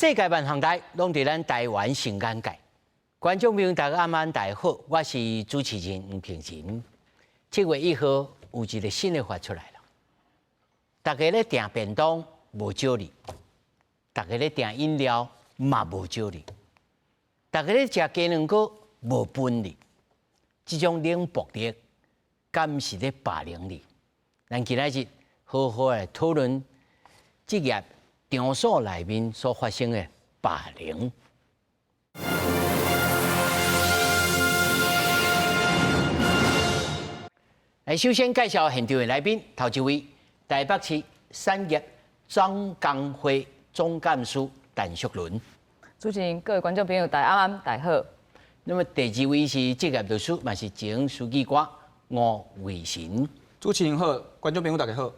世界萬行台攏佇咱台灣上眼界。觀眾朋友大家暗安大家好，我是主持人吳平仁。7月1號有一個新的法出來了，大家咧訂便當無少你，大家咧訂飲料嘛無少你，大家咧食雞卵糕無分你，這種冷暴力，敢是咧霸凌你？咱今仔日好好來討論職業場所內面所發生的霸凌。來，首先介紹現場的來賓，頭一位台北市產業總工會總幹事陳淑倫。主持人、各位觀眾朋友，大家暗，大家好。那麼第二位是職業律師，嘛是前書記官吳偉成。主持人好，觀眾朋友大家好。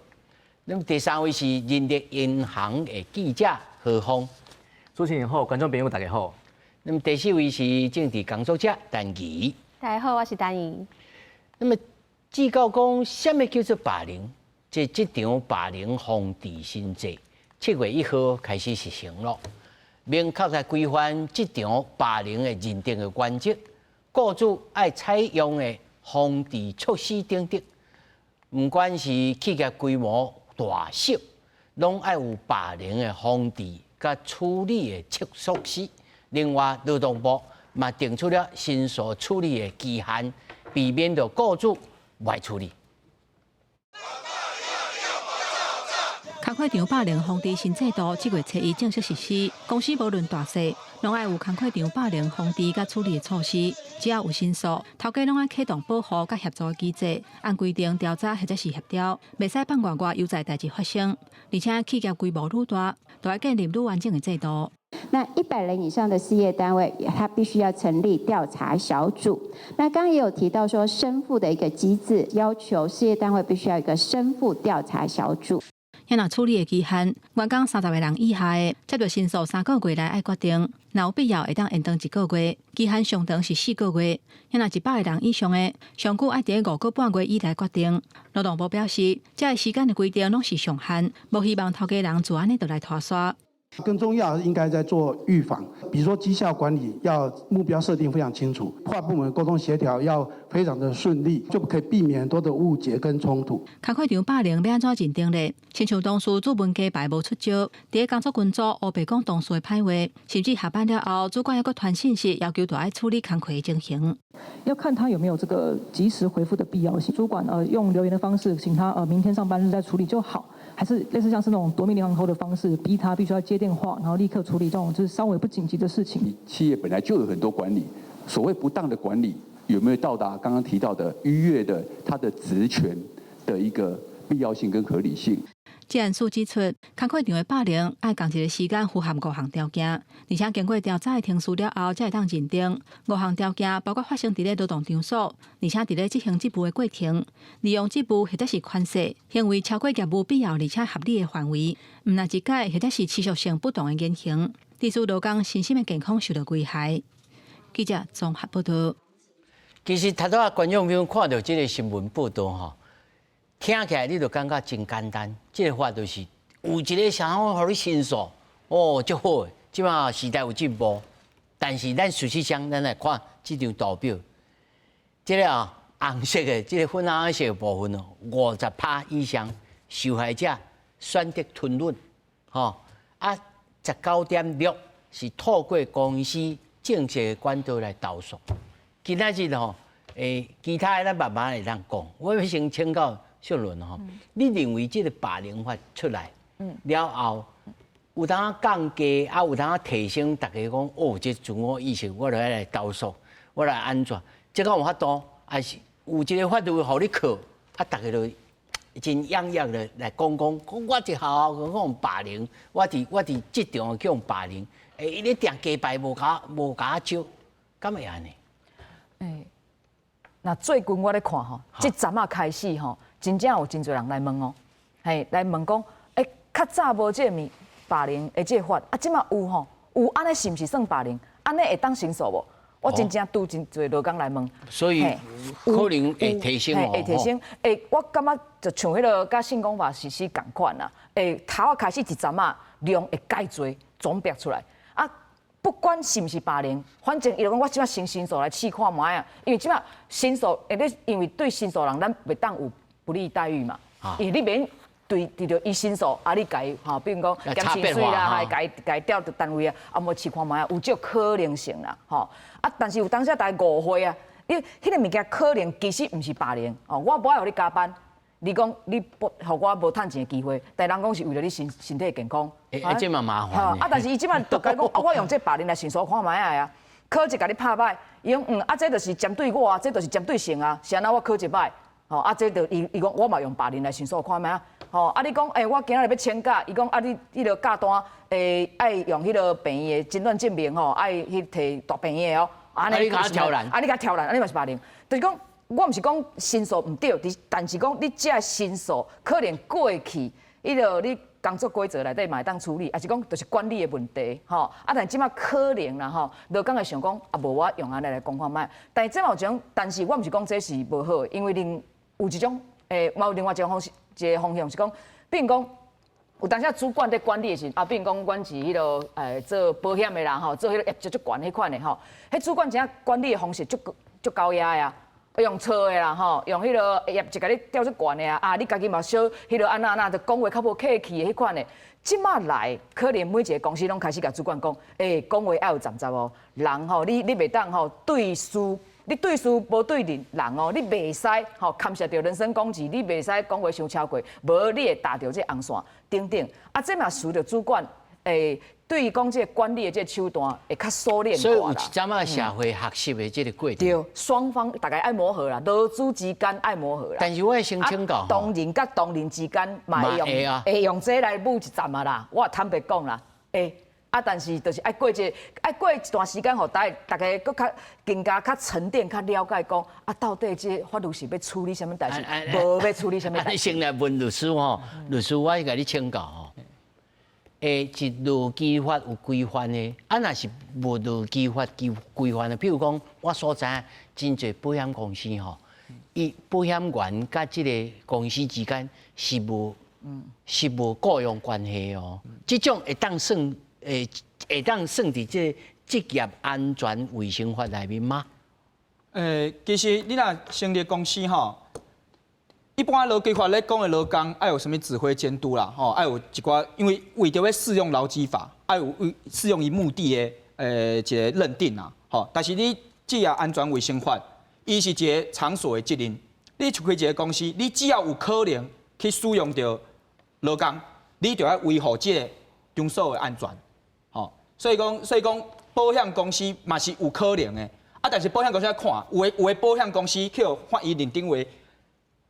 那麼第三位是人力銀行的記者何峰。主持人好，觀眾朋友大家好。那麼第四位是政治工作者陳怡。大家好，我是陳怡。那麼至到講，啥物叫做霸凌？這職場霸凌防治新制，7月1號開始實行咯。明確來規範職場霸凌的認定的原則，雇主愛採用的防治措施等等。毋管是企業規模大小，攏愛有霸凌的防治佮處理的措施。另外，勞動部嘛定出了申訴處理的期限，避免著雇主袂處理。工課場霸凌防治新制度，這月初一正式實施。公司無論大細，攏愛有工課場霸凌防治佮處理的措施。只要有申訴，頭家攏愛啟動保護佮協助機制，按規定調查或者是協調，袂使放外外悠哉代誌發生。而且企業規模愈大，就愛建立愈完整的制度。那100人以上的事業單位，他必須要成立調查小組。那剛剛也有提到說，申復的一個機制，要求事業單位必須要一個申復調查小組。遐若處理的期限，員工30個人以下的，接著申訴3個月內愛決定，若有必要會當延長一個月，期限上長是4個月。遐若100個人以上的，上久愛佇5個半月以內決定。勞動部表示，這个時間的規定攏是上限，無希望頭家人做按呢就來拖沙。更重要應該在做預防，比如說績效管理要目標設定非常清楚，跨部門溝通協調要非常的順利，就可以避免很多的誤解跟衝突。工課場霸凌欲按怎認定咧？親像同事主文雞排無出招，佇咧工作群組烏白講同事的歹話，甚至下班了後，主管猶閣傳訊息要求著愛處理工課的情形。要看他有沒有這個及時回覆的必要性。主管用留言的方式，請他明天上班日再處理就好，還是類似像是那種奪命連環 call 的方式，逼他必須要接電話，然後立刻處理這種就是稍微不緊急的事情。企業本來就有很多管理，所謂不當的管理，有沒有到達剛剛提到的逾越的他的職權的一個必要性跟合理性？這案數指出，工課場的霸凌愛仝一个時間符合五項條件，而且經過調查的程序了後，才會當認定。五項條件包括發生佇咧勞動場所，而且佇咧執行職務的過程，利用職務或者是權勢行為超過業務必要而且合理的範圍，毋但一改或者是持續性不當的言行，致使勞工身心的健康受到危害。記者綜合報道。其實頭拄仔觀眾朋友看著這个新聞報道吼，聽起來你就感覺真簡單，這个法就是有一个啥予你申訴，哦，足好的。這馬時代有進步，但是咱事實上，咱來看這張圖表，這个啊紅色的，這个粉紅色的部分哦，50%以上受害者選擇吞忍，吼啊，19.6是透過公司正式的管道來投訴。今仔日吼，其他的咱慢慢會當講，我欲先請教秀倫吼，你認為這个霸凌法出來了後，有當降低啊，有當提升大家講哦，這自我意識，我來來投訴，我來按怎？這敢有法度？還是有一个法律予你靠？啊，大家就真踴躍的來講講，講我佇學校去予霸凌，我佇職場去予霸凌，伊咧訂雞排無共我招，敢會按呢？那最近我咧看吼，這陣仔開始吼，真正有真濟人來問哦，嘿，來問講，較早無這个物霸凌的這个法，啊，這馬有吼，有按呢是毋是算霸凌？按呢會當申訴無？我真正拄真濟勞工來問，所以可能會提升哦，會提升。我感覺就像彼个佮性工法實施仝款啦，頭仔開始一陣仔量會蓋濟總逼出來。不管是毋是霸凌，反正伊就講我這擺先申訴來試看覓啊，因為這擺申訴，欸，你因為對申訴人，咱袂當有不利待遇嘛，因為你免對對著伊申訴，啊，你共伊吼，比如講減薪水啦，還共伊共伊調佇單位啊，啊，無試看覓啊，有這可能性啦，吼，啊，但是有當時大家誤會啊，你彼個物件可能其實毋是霸凌，哦，我無愛予你加班。你講你不予我無趁錢的機會，但人講是為了你身體健康。欸，這嘛麻煩。啊，但是伊這擺就共講，啊，我用這霸凌來申訴看覓啊，考一共你拍歹，伊講啊，這就是針對我啊，這就是針對性啊，是按怎我考一擺，吼，啊，這就伊伊講我嘛用霸凌來申訴看覓啊，吼，啊，你講，欸，我今仔日欲請假，伊講啊，你彼個假單，欸，愛用彼個病院的診斷證明吼，愛去提大病院的哦，啊，你共挑難，啊，你共挑難，啊，你嘛是霸凌，就是講。我毋是講申訴毋對，但是講你這申訴可能過去，彼個你工作規則內底嘛會當處理，抑是講就是管理的問題，吼。啊，但這擺可能啦，吼，勞工會想講啊，無我用按呢來講看覓。但是這嘛有一種，但是我毋是講這是無好的，因為另有一種，欸，嘛有另外一種方式，一個方向是講，比如講。有當時主管佇管理的時，啊，比如講，阮是彼個做保險的人吼，做彼個業績足懸彼款的吼，彼主管真正管理的方式足足高壓的啊。用錯的啦吼，用彼個業績共你吊足懸的啊，啊，你家己嘛小彼個按怎按怎，就講話較無客氣的彼款的。這擺來，可能每一個公司攏開始共主管講，欸，講話愛有攢攢哦，人吼，你袂當吼對事，你對事無對人人哦，你袂使吼牽涉著人身攻擊，你袂使講話傷超過，無你會踏著這紅線等等。啊，這嘛使著主管欸。對於講這個管理的這個手段會較熟練。所以有一陣仔社會學習的這個過程。對，雙方大家愛磨合啦，勞資之間愛磨合啦。但是我先請教，同仁佮同仁之間嘛會用會用這來舞一陣啊啦。我坦白講啦，會啊，但是就是愛過一個愛過一段時間，予大大家閣較更加較沉澱、較了解講啊，到底這個法律是欲處理啥物代誌，無欲處理啥物代誌。先來問律師吼，律師我共你請教吼。欸，是勞基法有規範的，啊，若是無勞基法規規範的，比如講，我所知真濟保險公司吼，伊保險員佮這个公司之間是無，是無雇傭關係哦。這種會當算，會會當算佇這個職業安全衛生法內面嗎？欸，其實你若成立公司吼。一般勞基法咧講的勞工愛有啥物指揮監督啦，吼，愛有一寡，因為為著欲適用勞基法，愛有適用於目的的一個認定啦，吼。但是你職業安全衛生法，伊是一個場所的責任，你出開一個公司，你只要有可能去使用著勞工，你就愛維護這個場所的安全，吼。所以講，所以講保險公司嘛是有可能的，啊，但是保險公司愛看，有的有的保險公司去予法院認定為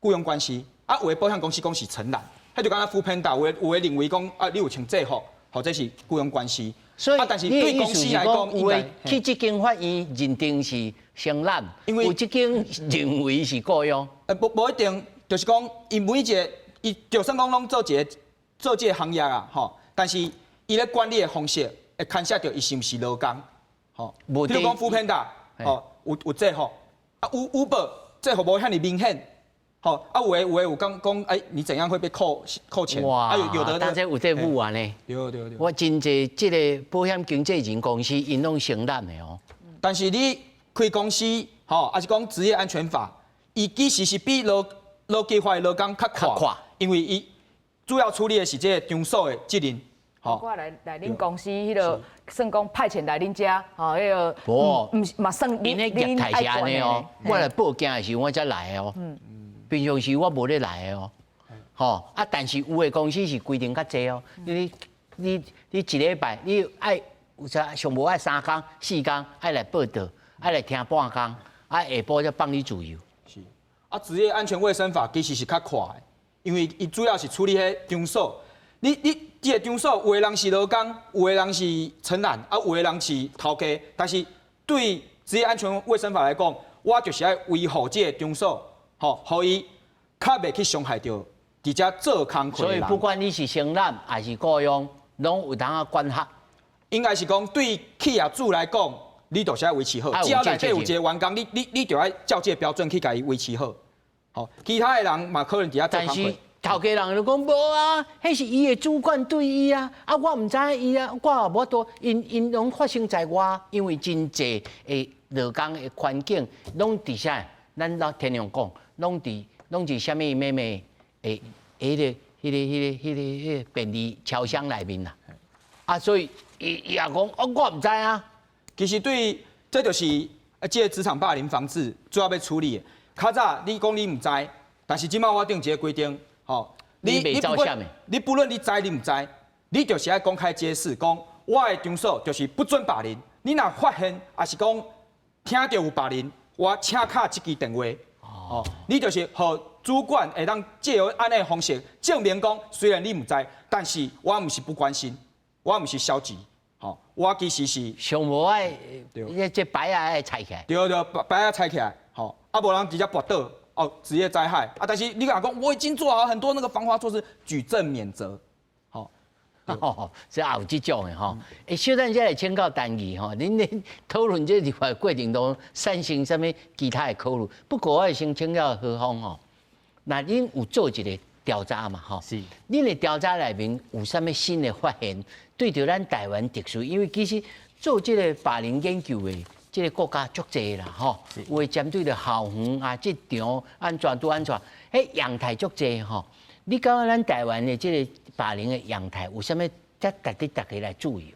雇傭關係，啊，有的保險公司講是承攬，彼就敢若 foodpanda，有的有的認為講啊，你有穿制服，或者是雇傭關係。所以，啊，但是對公司來講，有的去這間法院認定是承攬，因為有這間認為是雇傭。無無一定，就是講，伊每一個，伊就算講攏做一個做這個行業啊，吼，但是伊咧管理的方式會牽涉著伊是毋是勞工，吼。比如講 foodpanda，吼，有有制服，啊，Uber 制服無遐爾明顯。吼啊，有的有的有講講，哎，你怎樣會被扣扣錢？哇！啊，有有的，但這有這舞按呢？對對對。我真濟這个保險經紀人公司，𪜶攏承攬的哦。但是你開公司，吼，抑是講職業安全法，伊其實是比勞勞基法的勞工較闊，因為伊主要處理的是這个場所的責任。吼，我來來恁公司彼个算講派遣來恁遮，吼，彼个無，毋是嘛算𪜶的業態是按呢哦。我來報件的時候，我才來的哦。平常時我無咧來的哦，吼啊！但是有的公司是規定較濟哦，你你你一禮拜你愛有啥上無愛三工四工愛來報到，愛來聽半工，啊下晡才放你自由。是啊，職業安全衛生法其實是較闊的，因為伊主要是處理彼場所。你你這個場所，有的人是勞工，有的人是承攬，啊有的人是頭家。但是對職業安全衛生法來講，我就是愛維護這個場所。吼，予伊較袂去傷害著佇遮做工課。所以不管你是承攬還是雇傭，攏有當仔管轄。應該是講對企業主來講，你就是愛維持好。只要內底有一個員工，你你你就愛照這個標準去共伊維持好。吼，其他的人嘛可能佇遐做工課。但是頭家人就講無啊，彼是伊的主管對伊啊，啊我毋知伊啊，我也無法度，𪜶𪜶攏發生在我，因為真濟的勞工的環境攏佇啥？咱老天龍講，攏佇攏佇啥物咩咩的彼個、彼個、彼個、彼個、彼個便利超商內面啦。啊，所以伊伊也講，哦，我毋知啊。其實對，這就是啊，這個職場霸凌防治主要欲處理的。較早你講你毋知，但是這擺我定一個規定，吼，你袂走啥物？你不論你知你毋知，你就是愛公開揭示，講我的場所就是不准霸凌。你若發現，抑是講聽著有霸凌，我請敲這支電話。哦，你就是予主管會當藉由按呢的方式證明講，雖然你毋知，但是我毋是不關心，我毋是消極，吼，我其實是上無愛，這這牌仔愛拆起來。對對，牌仔拆起來，吼，啊無人直接跋倒，哦，職業災害，啊，但是你若講我已經做好很多那個防滑措施，舉證免責，吼，哦，這也有這種的吼。欸，小等下來請教陳儀吼，恁咧討論這立法過程中產生啥物其他的考慮？不過我會先請教何峰吼，那恁有做一個調查嘛？吼，是。恁的調查內面有啥物新的發現？對著咱台灣特殊，因為其實做這個霸凌研究的這個國家足濟啦，吼，有的針對著校園啊、職場按怎拄按怎，彼樣態足濟吼。你感覺咱台灣的這個霸凌的樣態有啥物遮值得大家來注意？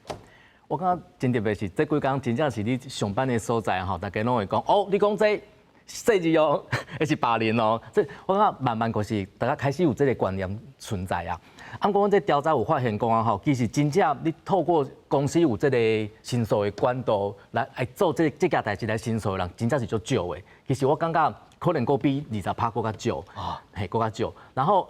我感覺真特別是這幾工真正是你上班的所在吼，大家攏會講哦，你講這細字哦，彼是霸凌哦。這我感覺慢慢就是大家開始有這個觀念存在啊。啊，毋過這調查有發現講啊吼，其實真正你透過公司有這個申訴的管道來做這這件代誌來申訴的人，真正是足少的。其實我感覺可能閣比20趴閣較少，嘿，閣較少。然後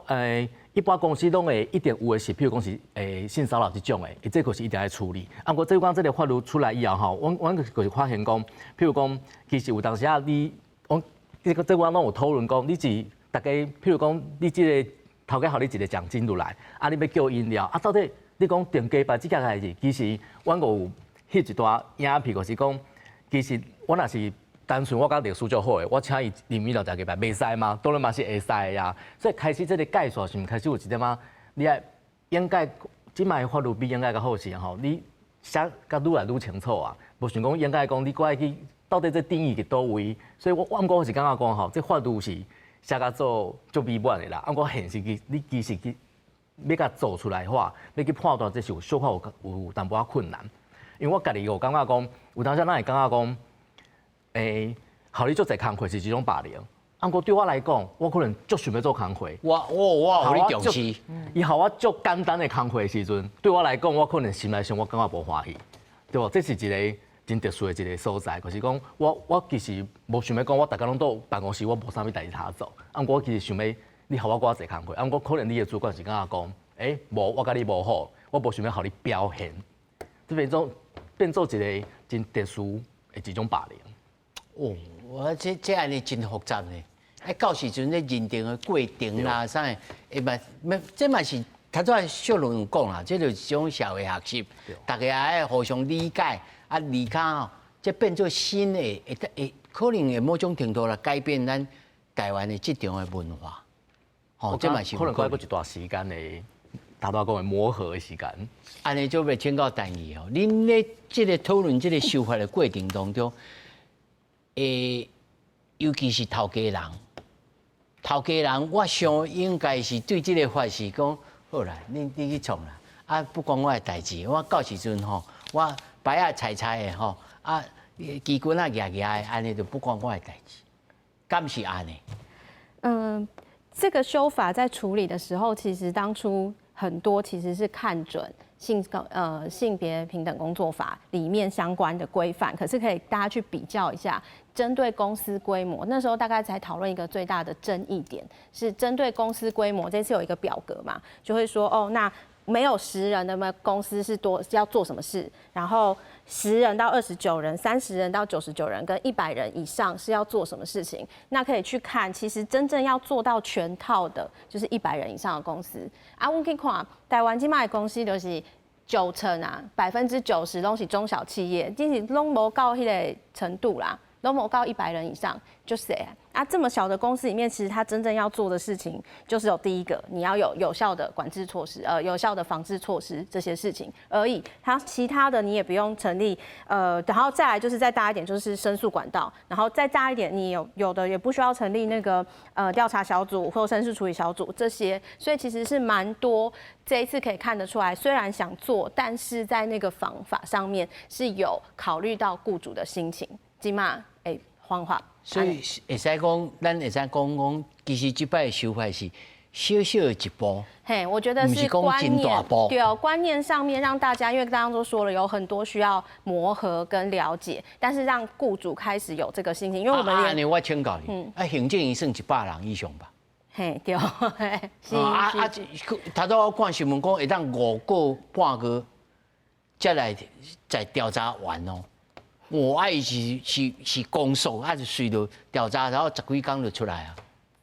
一般公司攏會一定有的是，譬如講是性騷擾這種的，這個是一定愛處理。啊，毋過這講這個法律出來以後吼，阮阮就是發現講，譬如講，其實有當時啊，你阮這個這阮攏有討論講，你是大家，譬如講，你這個頭家予你一個獎金落來，啊，你欲叫飲料，啊，到底你講定雞排這件代誌，其實阮閣有翕一段影片，就是講，其實我若是單純我佮律師足好的，我請伊啉飲料食雞排，袂使嗎？當然嘛是會使的呀。所以開始這個界線是毋開始有一點仔，你愛應該這擺的法律比應該較好是吼，你寫甲愈來愈清楚啊，無像講應該講你閣愛去到底這定義佇佗位，所以我我毋過我是感覺講吼，這法律是寫甲做足美滿的啦。啊，毋過現實其你其實去欲共做出來的話，欲去判斷這是有小可有有淡薄仔困難。因為我家己有感覺講，有當時咱會感覺講，予你做濟工課是一種霸凌。啊，毋過對我來講，我可能足想欲做工課。我我我予你重視。伊予我足簡單的工課的時陣，對我來講，我可能心內想我感覺無歡喜，對無？這是一個真特殊的一個所在，就是講我我其實無想欲講，我逐工攏佇辦公室，我無啥物代誌通做。啊，毋過我其實想欲你予我閣濟工課，啊，毋過可能你的主管是感覺講，欸，無，我佮你無好，我無想欲予你表現，這變做變做一個真特殊的一種霸凌。哦，我這這按呢真複雜呢。啊，到時陣咧認定的過程啦，啥的，會嘛，這嘛是頭拄小倫有講啦，這就是一種社會學習，大家愛互相理解，啊，而且吼，這變做新的，會會可能會某種程度來改變咱台灣的職場的文化。吼，這嘛是可能閣一段時間的，頭拄仔講的磨合的時間。按呢就欲請教陳儀吼，恁咧這個討論這個修法的過程當中，尤其是頭家人，頭家人，我想應該是對這個法是講，好啦，你你去創啦，啊，不關我的代誌，我到時陣吼，我牌仔裁裁的吼，啊，機關仔舉舉的，按呢就不關我的代誌，敢是按呢？嗯，這個修法在處理的時候，其實當初很多其實是看準性別平等工作法裡面相關的規範，可是可以大家去比較一下，針對公司規模，那時候大概才討論一個最大的爭議點，是針對公司規模。這次有一個表格嘛，就會說哦，那沒有10人的麼公司是多要做什麼事，然後10人到29人、30人到99人跟100人以上是要做什麼事情？那可以去看，其實真正要做到全套的，就是一百人以上的公司。啊，阮去看台灣這擺的公司就是九成啊，90%攏是中小企業，其實攏無到彼個程度啦。攏無到100人以上就是啊，這麼小的公司裡面，其實他真正要做的事情，就是有第一個，你要有有效的管制措施，有效的防治措施這些事情而已。他其他的你也不用成立，然後再來就是再大一點，就是申訴管道，然後再大一點，你有的也不需要成立那個調查小組或申訴處理小組這些，所以其實是蠻多。這一次可以看得出來，雖然想做，但是在那個方法上面是有考慮到僱主的心情，這馬會方法。所以會使講，咱會使講講，其實這擺修法是小小的一步。嘿，我覺得是觀念，對哦，觀念上面讓大家，因為剛剛都說了，有很多需要磨合跟了解，但是讓僱主開始有這個心情，因為我們按呢我請教你，啊，行政院算100人以上吧？嘿，對，是。啊啊，頭拄我看新聞講，會當5個半月才來再調查完哦。我愛是公訴，還是隨著調查，然後十幾工就出來啊？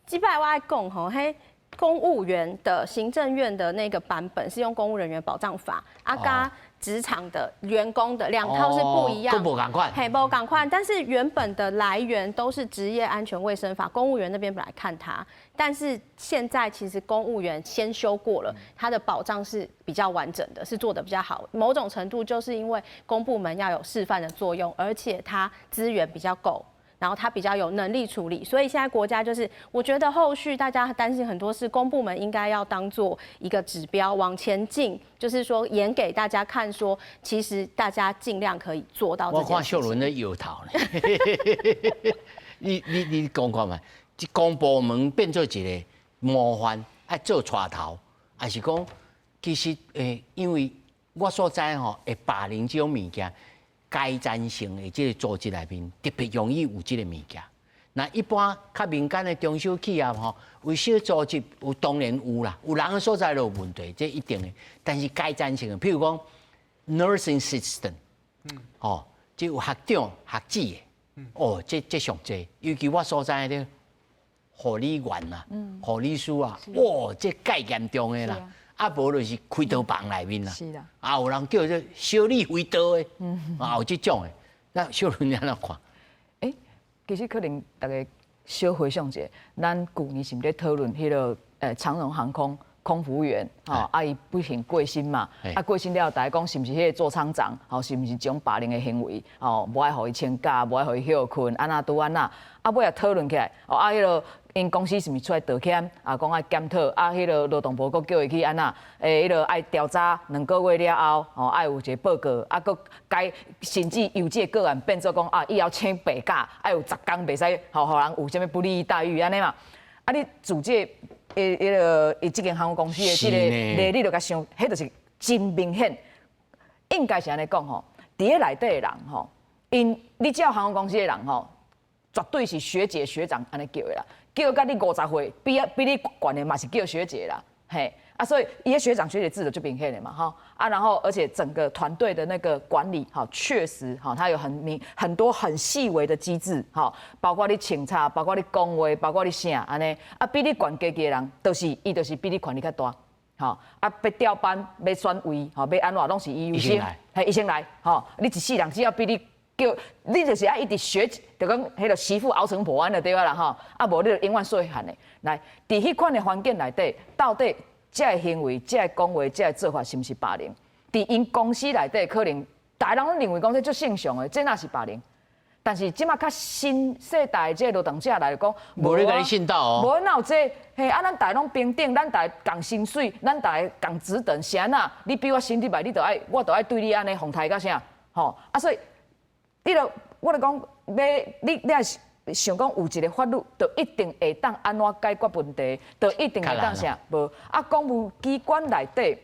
這擺我愛講吼，彼公務員的行政院的那個版本是用公務人員保障法，啊，佮職場的員工的兩套是不一樣，都無仝款，嘿，無仝款。但是原本的來源都是職業安全衛生法，公務員那邊本來看他，但是現在其實公務員先修過了，他的保障是比較完整的，是做得比較好。某種程度就是因為公部門要有示範的作用，而且他資源比較夠。然後他比較有能力處理，所以現在國家就是，我覺得後續大家擔心很多事，公部門應該要當做一個指標往前進，就是說演給大家看，說其實大家盡量可以做到。我看秀倫咧搖頭呢，你講看覓？這公部門變做一個模範，愛做帶頭，還是講其實因為我所知吼，會霸凌這種物件。階層性的這個組織內面特別容易有這個物件。那一般較民間的中小企業吼，有小組織有當然有啦，有人的所在就有問題，這一定的。但是階層性的，譬如講 nursing assistant，吼，這有學長學姊的，哦，這上濟，尤其我所在的護理員啊，護理師啊，哇，這蓋嚴重的啦。啊，無就是開刀房內面啦，啊，有人叫做小李飛刀的，啊，有這種的。那小倫你按怎看？欸，其實可能大家小回想一下，咱舊年是毋是咧討論彼個長榮航空空服員，吼，啊，伊不幸過身嘛，啊，過身了後，大家講是毋是彼個座艙長，吼，是毋是這種霸凌的行為，吼，無愛予伊請假，無愛予伊歇睏，按怎拄按怎，啊，尾仔討論起來，哦，啊，彼個𪜶公司是毋是出來道歉，啊，講愛檢討，啊，彼個勞動部閣叫伊去按怎，彼個愛調查2個月了後，吼，愛有一個報告，啊，閣改，甚至由這個個案變做講啊，以後請病假愛有10工袂使，予人有啥物不利待遇按呢嘛，啊，你自這個。伊彼個伊這間航空公司的這個例，你就共想，彼就是真明顯，應該是按呢講吼，佇咧內底的人吼，𪜶你照航空公司的人吼，絕對是學姐學長按呢叫的啦，叫甲你50歲，比你懸的嘛是叫學姐啦，嘿，啊，所以伊的學長學姐制的就明顯的嘛，吼，啊，然後而且整個團隊的那個管理，哈，確實，哈，它有很明很多很細微的機制，哈，包括你請假，包括你講話，包括你啥，按呢，啊，比你懸低級的人，就是伊就是比你權力較大，吼，啊，欲調班，欲選位，吼，欲按怎攏是伊優先，嘿，伊先來，吼，你一世人只要比你叫，你就是愛一直學，就講彼個媳婦熬成婆按呢就對啦，吼，啊，無你就永遠細漢的，來，佇彼款的環境內底，到底這個行為、這個講話、這個做法是毋是霸凌？佇𪜶公司內底，可能逐个人攏認為講這足正常的，這哪是霸凌？但是這馬較新世代這個勞動者來講，無咧共你信道哦。無哪有這個，嘿啊，咱逐个攏平等，咱逐个仝薪水，咱逐个仝職等，是按怎？你比我薪入來，你就愛，我就愛對你按呢予刣甲啥？吼啊，所以你著我著講，欲你你若是想講有一個法律，就一定會當按怎解決問題，就一定會當啥？無啊，公務機關內底，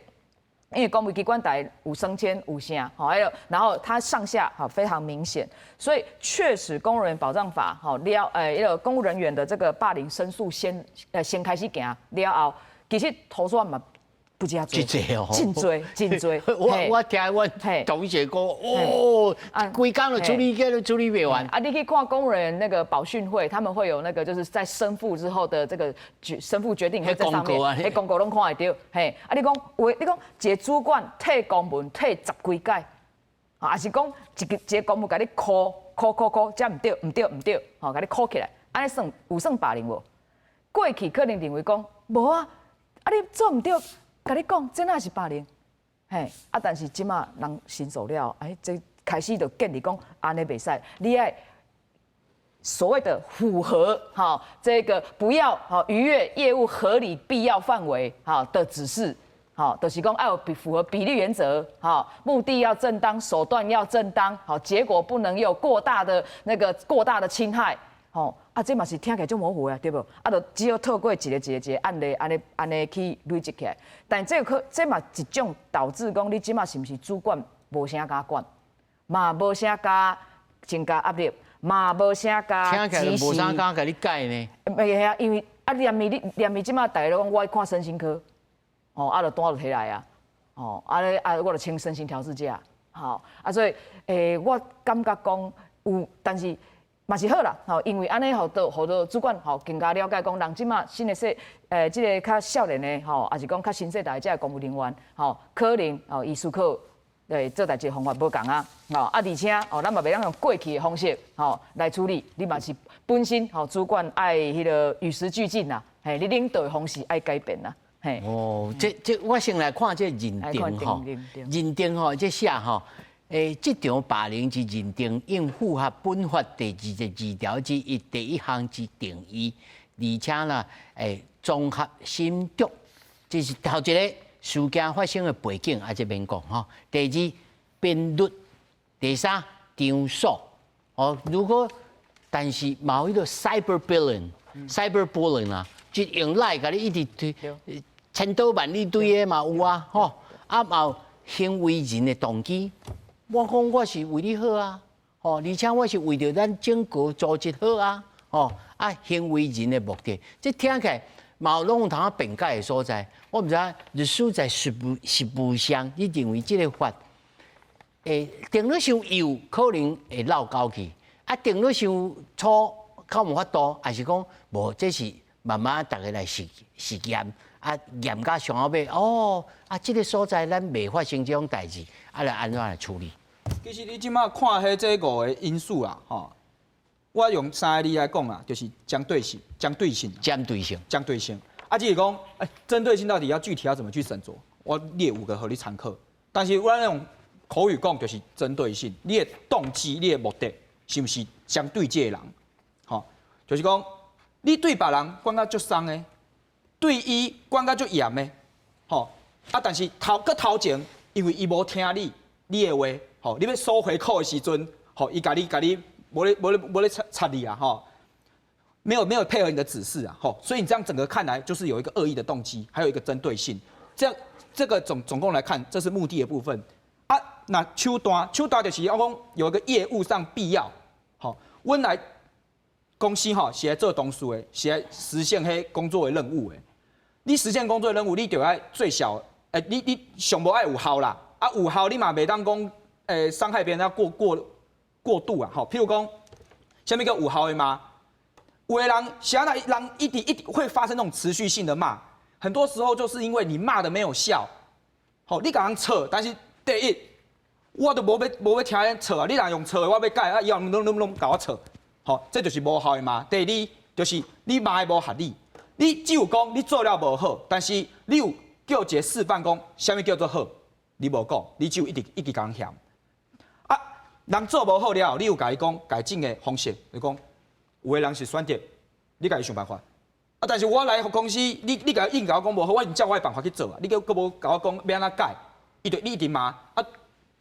因為公務機關內有升遷有啥，吼，還有然後它上下吼非常明顯，所以確實公務人員保障法吼了，彼個公務人員的這個霸凌申訴先開始行了後，其實投訴案嘛不止遐濟，真濟哦，真濟真濟。我聽阮同學講，哦，規工就處理，都處理袂完。啊，你去看公務人員那個保訓會，他們會有那個就是在申復之後的這個決申復決定會在上面，彼公告攏看會著。嘿，啊，你講有，你講一個主管退公文退十幾擺，啊，還是講一個一個公文共你 call 考考考，這毋對，毋對，毋對，吼，共你考起來，按呢算有算霸凌無？過去可能認為講無啊，啊你做毋對，共你講，這哪是霸凌？嘿，啊但是這馬人申訴了，哎，這開始就建立講按呢袂使，你愛所謂的符合哈，這個不要哈逾越業務合理必要範圍哈的指示。好，就是講愛有比符合比例原則，好，目的要正當，手段要正當，好，結果不能有過大的那個過大的侵害，吼，啊，這嘛是聽起來足模糊的，對無？啊，就只有透過一個一個一個案例，按呢按呢去累積起來。但這個可這嘛一種導致講，你這馬是毋是主管無啥共管，嘛無啥共增加壓力，嘛無啥共聽起來無啥共共你改呢？袂啊，因為啊，連伊你連伊這馬逐家攏講我愛看身心科。哦，啊，就單就提來啊，哦，啊咧啊，我就請身心調適者，吼，啊，所以，我感覺講有，但是嘛是好啦，吼，因為按呢，予到予到主管吼更加了解講，人這馬新的世，這個較少年的吼，抑是講較新世代這个公務人員，吼，可能吼伊思考做代誌方法無仝啊，吼，啊，而且哦，咱嘛袂當用過去的方式吼來處理，你嘛是本身吼主管愛彼個與時俱進啦，嘿，你領導的方式愛改變啦。哦，這這我先來看這認定吼，認定吼，這寫吼，職場霸凌之認定應符合本法第22條之一第一項之定義，而且啦，綜合審酌，這是頭一個事件發生的背景，啊，這免講吼。第二，頻率，第三，場所。哦，如果但是嘛有彼個 cyberbullying，cyberbullying 啊，就用 LINE 共你一直推。千刀萬里對的嘛有啊，吼，啊嘛有行為人的動機，我講我是為你好啊，吼，而且我是為著咱整個組織好啊，吼，啊行為人的目的，這聽起來嘛有攏有通辯解的所在。我毋知影律師在實務上，你認為這個法，定得傷幼，可能會落溝去，啊，定得傷粗，較無法度，還是講無？這是慢慢逐家來實驗。啊，驗到上後尾，哦，啊，這個所在咱袂發生這種代誌，啊，來按怎來處理？其實你這馬看彼這五個因素啊，吼，我用三個字來講啊，就是針對性、針對性、針對性、針對性。啊，只是講，欸，針對性到底要具體要怎麼去審酌？我列五個予你參考。但是我用口語講就是針對性，你的動機、你的目的是毋是針對這個人？吼，就是講，你對別人管甲足鬆的。對伊管甲足嚴的，吼啊！但是頭閣頭前，因為伊無聽你的話，吼，你欲索回扣的時陣，吼，伊共你共你無咧無咧無咧插插你啊，吼，沒有配合你的指示啊，吼，所以你這樣整個看來就是有一個惡意的動機，還有一個針對性，這樣這個總共來看，這是目的的部分啊。那手段手段就是我講有一個業務上必要，吼，阮來公司吼是來做同事的，是來實現彼工作的任務的。你實現工作任務，你就愛最小，欸，你上無愛有效啦，啊有效你嘛袂當講，傷害別人要過度啊，吼，譬如講，啥物叫有效的罵？有的人，啥人人一直一直會發生那種持續性的罵，很多時候就是因為你罵的沒有效，吼，你共人吵，但是第一，我都無欲聽恁吵啊，你若用吵的，我欲改啊，以後攏攏攏共我吵，吼，這就是無效的罵。第二，就是你罵的無合理。你只有講你做了無好，但是你有叫一個示範講啥物叫做好，你無講，你只有一直一直共人嫌。啊，人做無好了後，你有共伊講改進的方式，你講有的人是選擇你家己想辦法。啊，但是我來公司，你共硬共我講無好，我已經照我的辦法去做啊，你閣閣無共我講欲按怎改，伊就你一直罵啊，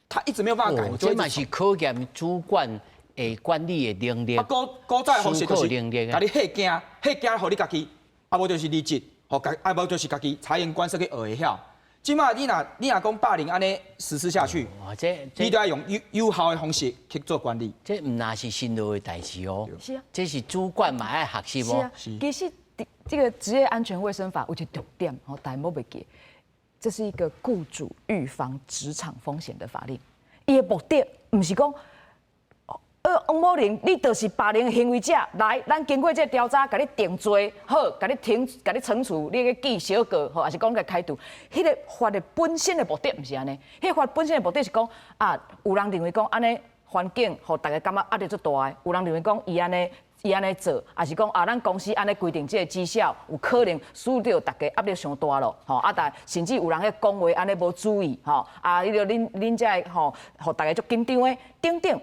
他一直沒有辦法改。哦，這嘛是考驗主管的管理的能力。啊，古古早的方式就是共你嚇驚，嚇驚予你家己。啊，無就是離職，予家啊無就是家己察言觀色去學會曉。這馬你若講霸凌按呢實施下去，你都要用有效的方式去做管理。這毋但是辛勞的代誌哦，是啊，這是主管嘛愛學習哦。是啊，其實這個職業安全衛生法有一個重點，吼，大家莫袂記，這是一個僱主預防職場風險的法令。伊的目的毋是講。王某玲，你就是霸凌的行為者，來，咱經過這個調查，共你定罪，好，共你停，共你懲處，你去記小過，吼，抑是講共開除。彼個法的本身的目的毋是按呢，彼個法本身的目的是講啊，有人認為講按呢，環境，予大家感覺壓力足大的。有人認為講伊按呢，伊按呢做，抑是講啊，咱公司按呢規定這個績效，有可能使著大家壓力傷大咯，吼啊！但甚至有人彼講話按呢無注意，吼啊！彼個恁恁這個吼，予大家足緊張的等等，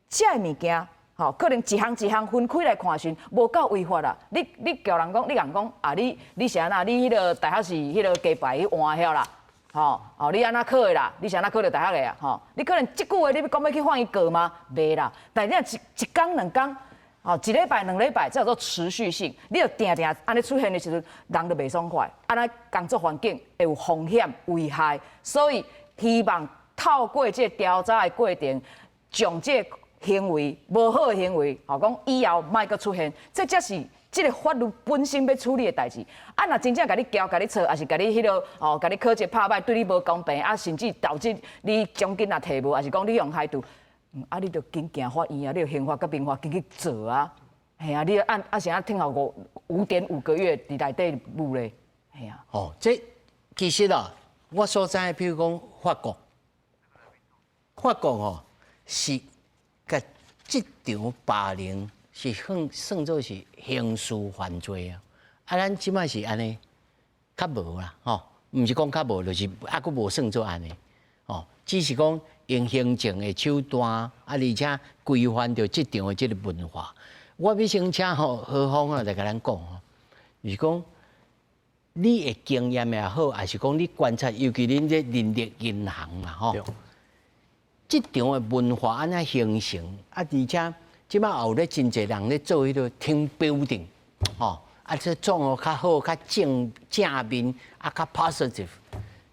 這个物件，吼，可能一項一項分開來看時，無夠違法啦。你你叫人講，你共講啊，你你是按怎？你彼個大學是彼個雞排去換遐啦，吼哦，你按怎考的啦？你是按怎考著大學的啊？吼，你可能這句話你欲講欲去法院告嗎？袂啦。但你若一一工兩工，吼，一禮拜兩禮拜，這叫做持續性。你著定定按呢出現的時陣，人就袂爽快，按呢工作環境會有風險危害，所以希望透過這個調查的過程，將這個行為無好的行為，吼講以後莫閣出現，這才是這個法律本身欲處理的代誌。啊，若真正共你撬、共你吵，抑是共你彼個吼，共你考績拍䆀，對你無公平，啊，甚至導致你獎金也提無，抑是講你予開除，啊，你著緊行法院啊，你著刑法佮民法緊去做啊。嘿啊，你按啊是按聽候5.5個月佇內底舞咧，嘿啊。哦，這其實啊，我所知，比如講法國，法國吼是共職場霸凌是算算做是刑事犯罪啊。啊，咱這擺是按呢，較無啦，吼，毋是講較無，就是猶閣無算做按呢，吼，只是講用行政的手段，啊，而且規範著職場的這个文化。我欲先請吼何峰啊來共咱講吼，就是講你的經驗也好，抑是講你觀察，尤其恁這人力銀行嘛吼，職場的文化按怎形成？啊，而且這擺也有咧真濟人咧做彼个 team building，吼，啊，這創予較好、較正正面，啊，較 positive。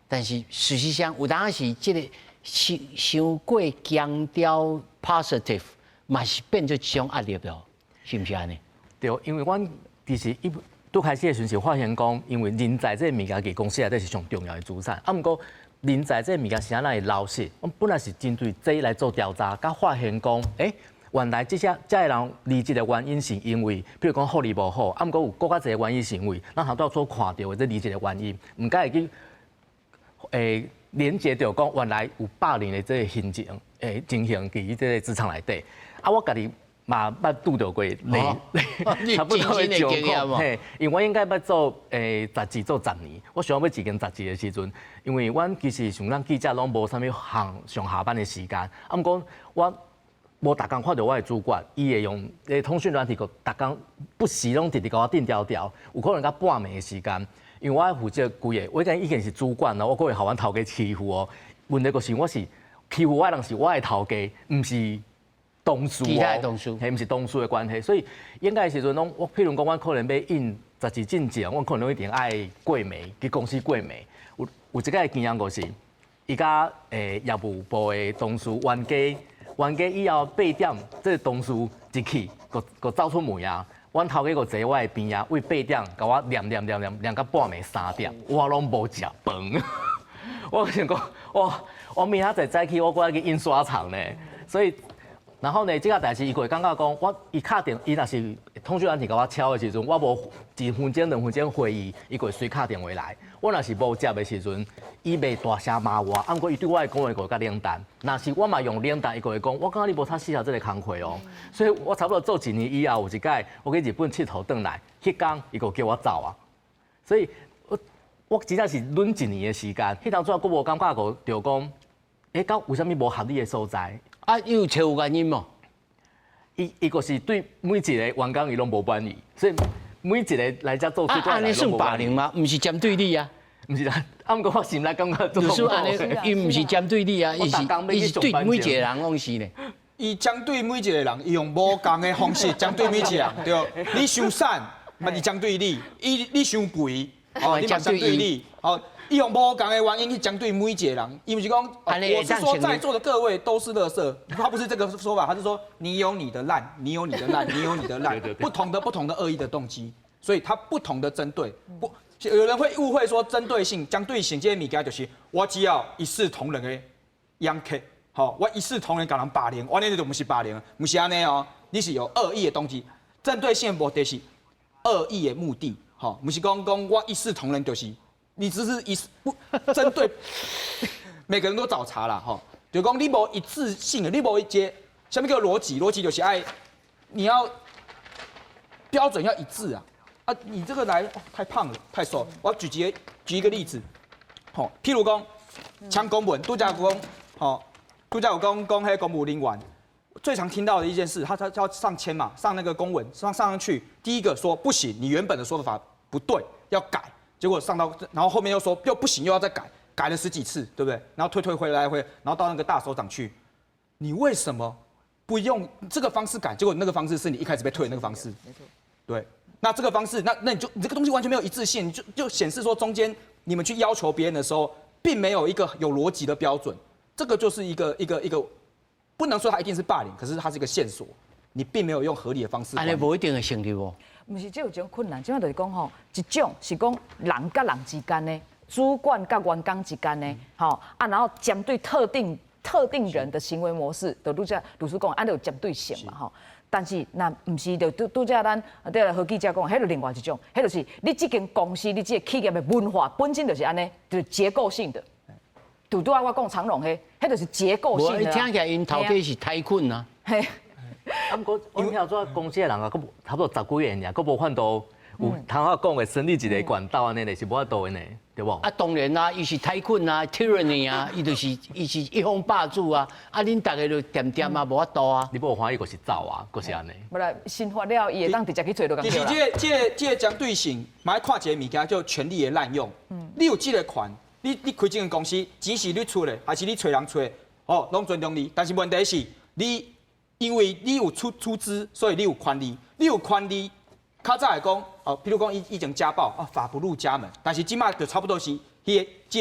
但是事實上有當時這個傷傷過強調 positive，嘛是變做一種壓力咯，是毋是按呢？對，因為阮其實一拄開始的時陣是發現講，因為人才這个物件佇公司內底是上重要的資產。啊，毋過人才這个物件是按怎會流失？阮本來是針對這來做調查，佮發現講，欸，原來這些這个人離職的原因是因為，比如講福利無好，啊，毋過有閣較濟原因是因為咱頭拄所看著的這離職的原因，毋敢會去連接著講原來有霸凌的這个行徑，情形佇這个職場內底。啊，我家己嘛捌拄著過類差不多的狀況，嘿，因為我應該捌做雜誌做十年，我想欲一間雜誌的時陣，因為阮其實像咱記者攏無啥物上上下班的時間，啊，毋過我無逐工看著我的主管，伊會用通訊軟體，閣逐工不時攏直直共我電牢牢，有可能到半暝的時間，因為我負責規个，我已經是主管了，我閣會予阮頭家欺負哦。問題就是我是欺負我的人是我的頭家，毋是同事其他的同事，嘿，毋是同事的關係，所以應該時陣攏，我譬如講，阮可能欲印雜誌進前，阮可能一定愛過暝去公司過暝。有有一個經驗就是，伊佮業務部的同事冤家，冤家以後8點，這个同事一去，閣閣走出門啊。阮頭家閣坐我的邊仔，為8點共我念念念念念到半暝3點，我攏無食飯。我想講，哇，我明仔載早起，我閣愛去印刷廠呢，所以。然後呢，這個代誌伊會感覺講，我伊敲電，伊若是通訊軟體共我敲的時陣，我無一分鐘、兩分鐘回伊，伊就會隨敲電話來。我若是無接的時陣，伊袂大聲罵我，啊，毋過伊對我的講話會較冷淡。若是我嘛用冷淡，伊就會講，我感覺你無太適合這个工課哦。所以我差不多做一年以後，有一擺我去日本𨑨迌轉來，彼工伊就叫我走啊。所以我我真正是忍一年的時間，彼當陣閣無感覺過，就講，欸，敢有啥物無合理的所在？啊，有揣有原因無？伊伊就是對每一个員工伊攏無滿意，所以每一个來遮做主管按呢算霸凌嗎？毋是針對你啊，毋是啦。啊，毋過我心內感覺就是按呢，伊毋是針對你啊，伊是伊是對每一個人攏是呢。伊針對每一個人，伊用無仝的方式針對每一個人，對。你傷瘦，嘛是針對你；伊你傷肥，哦，你嘛針對你，哦。伊用無仝的原因去針對每一個人，伊毋是講，我是說在座的各位都是垃圾，他不是這個說法，他是說你有你的爛，你有你的爛，你有你的爛，不同的不同的惡意的動機，所以他不同的針對，不，有人會誤會說針對性，針對性這个物件就是我只要一視同仁的樣客，好，我一視同仁共人霸凌，我呢就毋是霸凌，毋是按呢哦，你是有惡意的動機，針對性目的是惡意的目的，好，毋是講講我一視同仁就是。你只是一不針對每個人都找茬啦，吼，就講你無一致性的，你無一個啥物叫邏輯？邏輯就是愛你要標準要一致啊！啊，你這個來，哦，太胖了，太瘦。我舉一個例子，吼，譬如講簽公文，拄才有講，吼，拄才有講講彼公務人員最常聽到的一件事，他要上簽嘛，上那個公文上去，第一個說不行，你原本的說法不對，要改。結果上到，然後後面又說又不行，又要再改，改了十幾次，對不對？然後退退回來回，然後到那個大首長去，你為什麼不用這個方式改？結果那個方式是你一開始被退的那個方式，沒錯。對，那這個方式，那你這個東西完全沒有一致性，就顯示說中間你們去要求別人的時候，並沒有一個有邏輯的標準，這個就是一個，不能說它一定是霸凌，可是它是一個線索，你並沒有用合理的方式。按呢無一定會成立哦。毋是，這有一種困難，這馬就是講吼，一種是講人佮人之間的，主管佮員工之間的，吼啊，然後針對特定人的行為模式，就拄才律師講，按呢有針對性嘛，吼。但是若毋是，就拄拄才咱對何記者講，彼就另外一種，彼就是你這間公司，你這個企業的文化本身就是按呢，就是結構性的。拄拄仔我講長榮彼，彼就是結構性的。聽起來𪜶頭家是太困啊。嘿。啊，毋過我聽做公司的人啊，閣差不多十幾個人爾，閣無法度有通我講的成立一個管道按呢，是無法度的呢，對無？啊，當然啦，伊是太困啊，tyranny 啊，伊就是伊是一方霸主啊，啊，恁逐个就恬恬啊，無法度啊。你無歡喜，閣是走啊，閣是按呢。無啦，新法了，伊會當直接去揣就其實這個針對性，嘛愛看一個物件叫權力的濫用。你有這個權，你開這間公司，錢是你出的，還是你揣人出的？哦，攏尊重你。但是問題是，你因為你有出資，所以你有權利，你有權利。較早會講，哦，譬如講以前家暴啊，法不入家門。但是這馬就差不多是，彼個這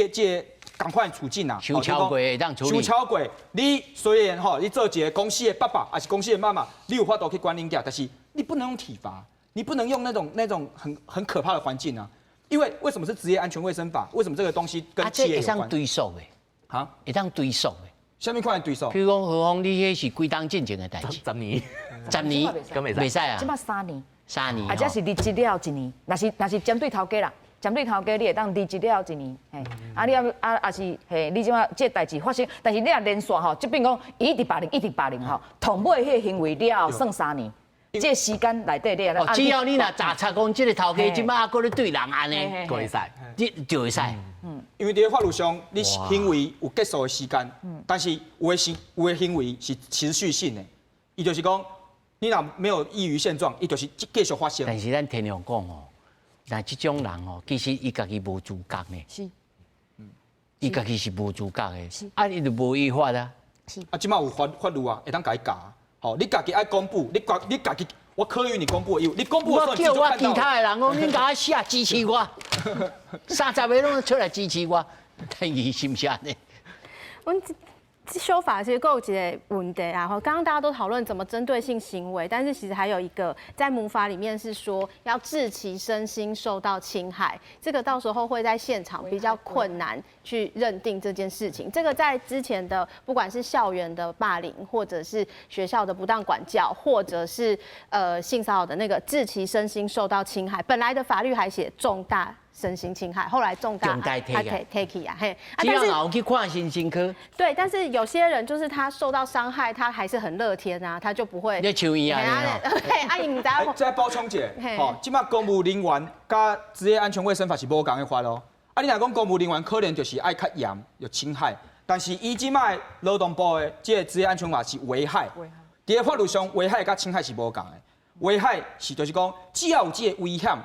仝款處境啊，傷超過會當處理。傷超過，你雖然吼，你做一個公司的爸爸，還是公司的媽媽，你有法度去管恁囝，但是你不能用體罰，你不能用那種很可怕的環境啊。因為為什麼是職業安全衛生法？為什麼這個東西跟企業有關？會當追溯的，哈，會當追溯的。啥物款的追溯？譬如講，何鴻，你彼是幾冬進前的代誌？ 10年， 10年，敢袂袂使啊？這馬3年。 3年。啊，這是離職了一年，若是針對頭家啦，針對頭家你會當離職了一年，嘿，啊你啊啊啊是嘿，你這馬這個代誌發生，但是你若連續吼，這變講伊一直霸凌，一直霸凌吼，同尾彼個行為了後算三年，這個時間內底你哦，只要你若查查講這個頭家這馬猶閣咧對人按呢，閣會使，你就會使。因為佇法律上，你行為有結束的時間，但是有的行為是持續性的，伊就是講，你若沒有異於現狀，伊就是繼續發生。但是咱天良講哦，若這種人哦，其實伊家己無自覺呢。伊家己是無自覺的。啊，伊就無依法啊。啊，這馬有法律啊，會當共伊教。吼，你家己愛公布，你家己，我課予你公布的義務，你公布的時候我叫我其他的人講，恁共我寫支持我，30個攏出來支持我，但伊是毋是按呢？阮這修法其實閣有一個問題啊，剛剛大家都討論怎麼針對性行為，但是其實還有一個在母法裡面是說要致其身心受到侵害，這個到時候會在現場比較困難去認定這件事情。這個在之前的不管是校園的霸凌，或者是學校的不當管教，或者是性騷擾的那個致其身心受到侵害，本來的法律還寫重大身心侵害，後來重大他 take 啊，嘿，只要有去看身心科。對，但是有些人就是他受到傷害，他還是很樂天啊，他就不會。你像伊啊？嘿，啊伊毋知。再補充一下，吼，這馬公務人員佮職業安全衛生法是無仝的法咯。啊，你若講公務人員可能就是愛較嚴，有侵害，但是伊這馬勞動部的這個職業安全法是危害。佇個法律上，危害佮侵害是無仝的。危害是就是講，只要有這個危險。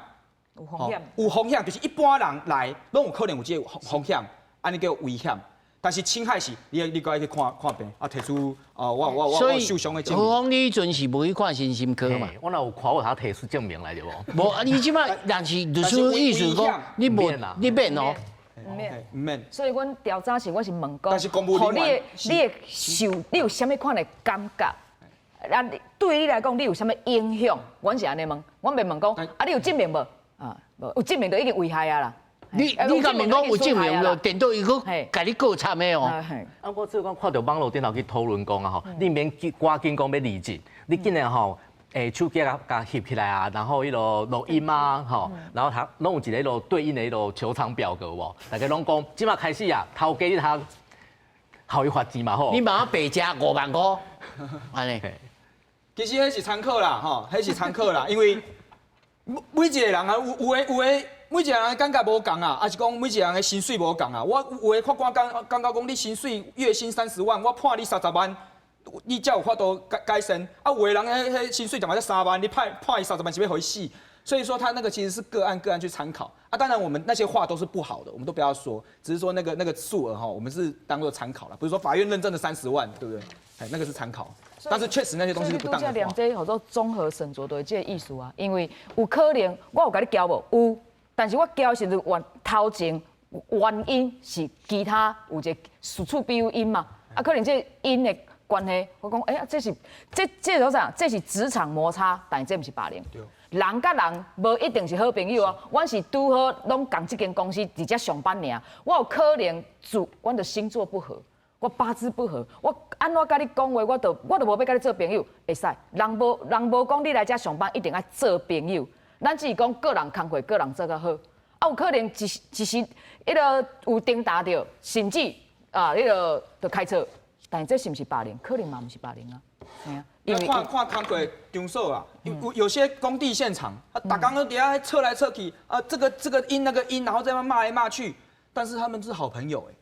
有風險，有風險，就是一般人來攏有可能有這個風險，按呢叫危險。但是侵害是，你閣愛去看看病，啊，提出啊，我受傷的證明。何鴻，你彼陣是無去看身心科嘛？我若有看，我通提出證明來對無？無，啊，你這馬但是律師意思講，你無你免哦，毋免，毋免。所以阮調查時，我是問講，但是公務人員，你會受，你有啥物款的感覺？啊，對你來講，你有啥物影響？阮是按呢問，阮袂問講，啊，你有證明無？啊，無有證明就已經危害啊啦。你敢問講有證明無？顛倒伊閣共你告慘的哦。啊，我這講看到網路頂頭去討論講啊吼，你免趕緊講欲離職，你竟然吼，手機共翕起來啊，然後彼個錄音啊，吼，然後他攏有一個彼個對應的彼個求償表格無？大家攏講，這馬開始啊，頭家你通。予伊罰錢嘛好。你嘛白食5萬箍，按呢。其實彼是參考啦，吼，彼是參考啦，因為每一個人啊，有的每一個人的感覺無仝啊，抑是講每一個人的薪水無仝啊。我有的法官感覺講你薪水月薪30萬，我判你三十萬，你才有法度改善。啊，有的人彼薪水就嘛才3萬，你判伊三十萬是欲予伊死。所以說他那個其實是個案個案去參考啊。當然我們那些話都是不好的，我們都不要說，只是說那個數額哈，我們是當做參考了，不是說法院認證的三十萬，對不對？哎，那個是參考，但是確實那些東西是不當的話。兩這叫做綜合審酌的這個意思啊，因為有可能我有共你交無？有，但是我交的時陣原頭前原因是其他有一個事出必有因嘛，啊，可能這個因的關係，我講欸，這是這做啥？這是職場摩擦，但是這毋是霸凌。人佮人無一定是好朋友哦，阮是拄好攏仝這間公司佇遮上班爾，我有可能做，阮的星座不合，我八字不合，我按怎佮你講話，我就無欲佮你做朋友，會使。人無講你來遮上班一定愛做朋友，咱只是講各人工課，各人做較好。啊，有可能一時彼个有爭執著，甚至啊，彼个就開錯，但是這是毋是霸凌？可能嘛毋是霸凌啊。因為看看工課場所啊，有些工地現場，啊，逐工都佇遐扯來扯去，啊，這個因那個因，然後在那罵來罵去，但是他們是好朋友哎，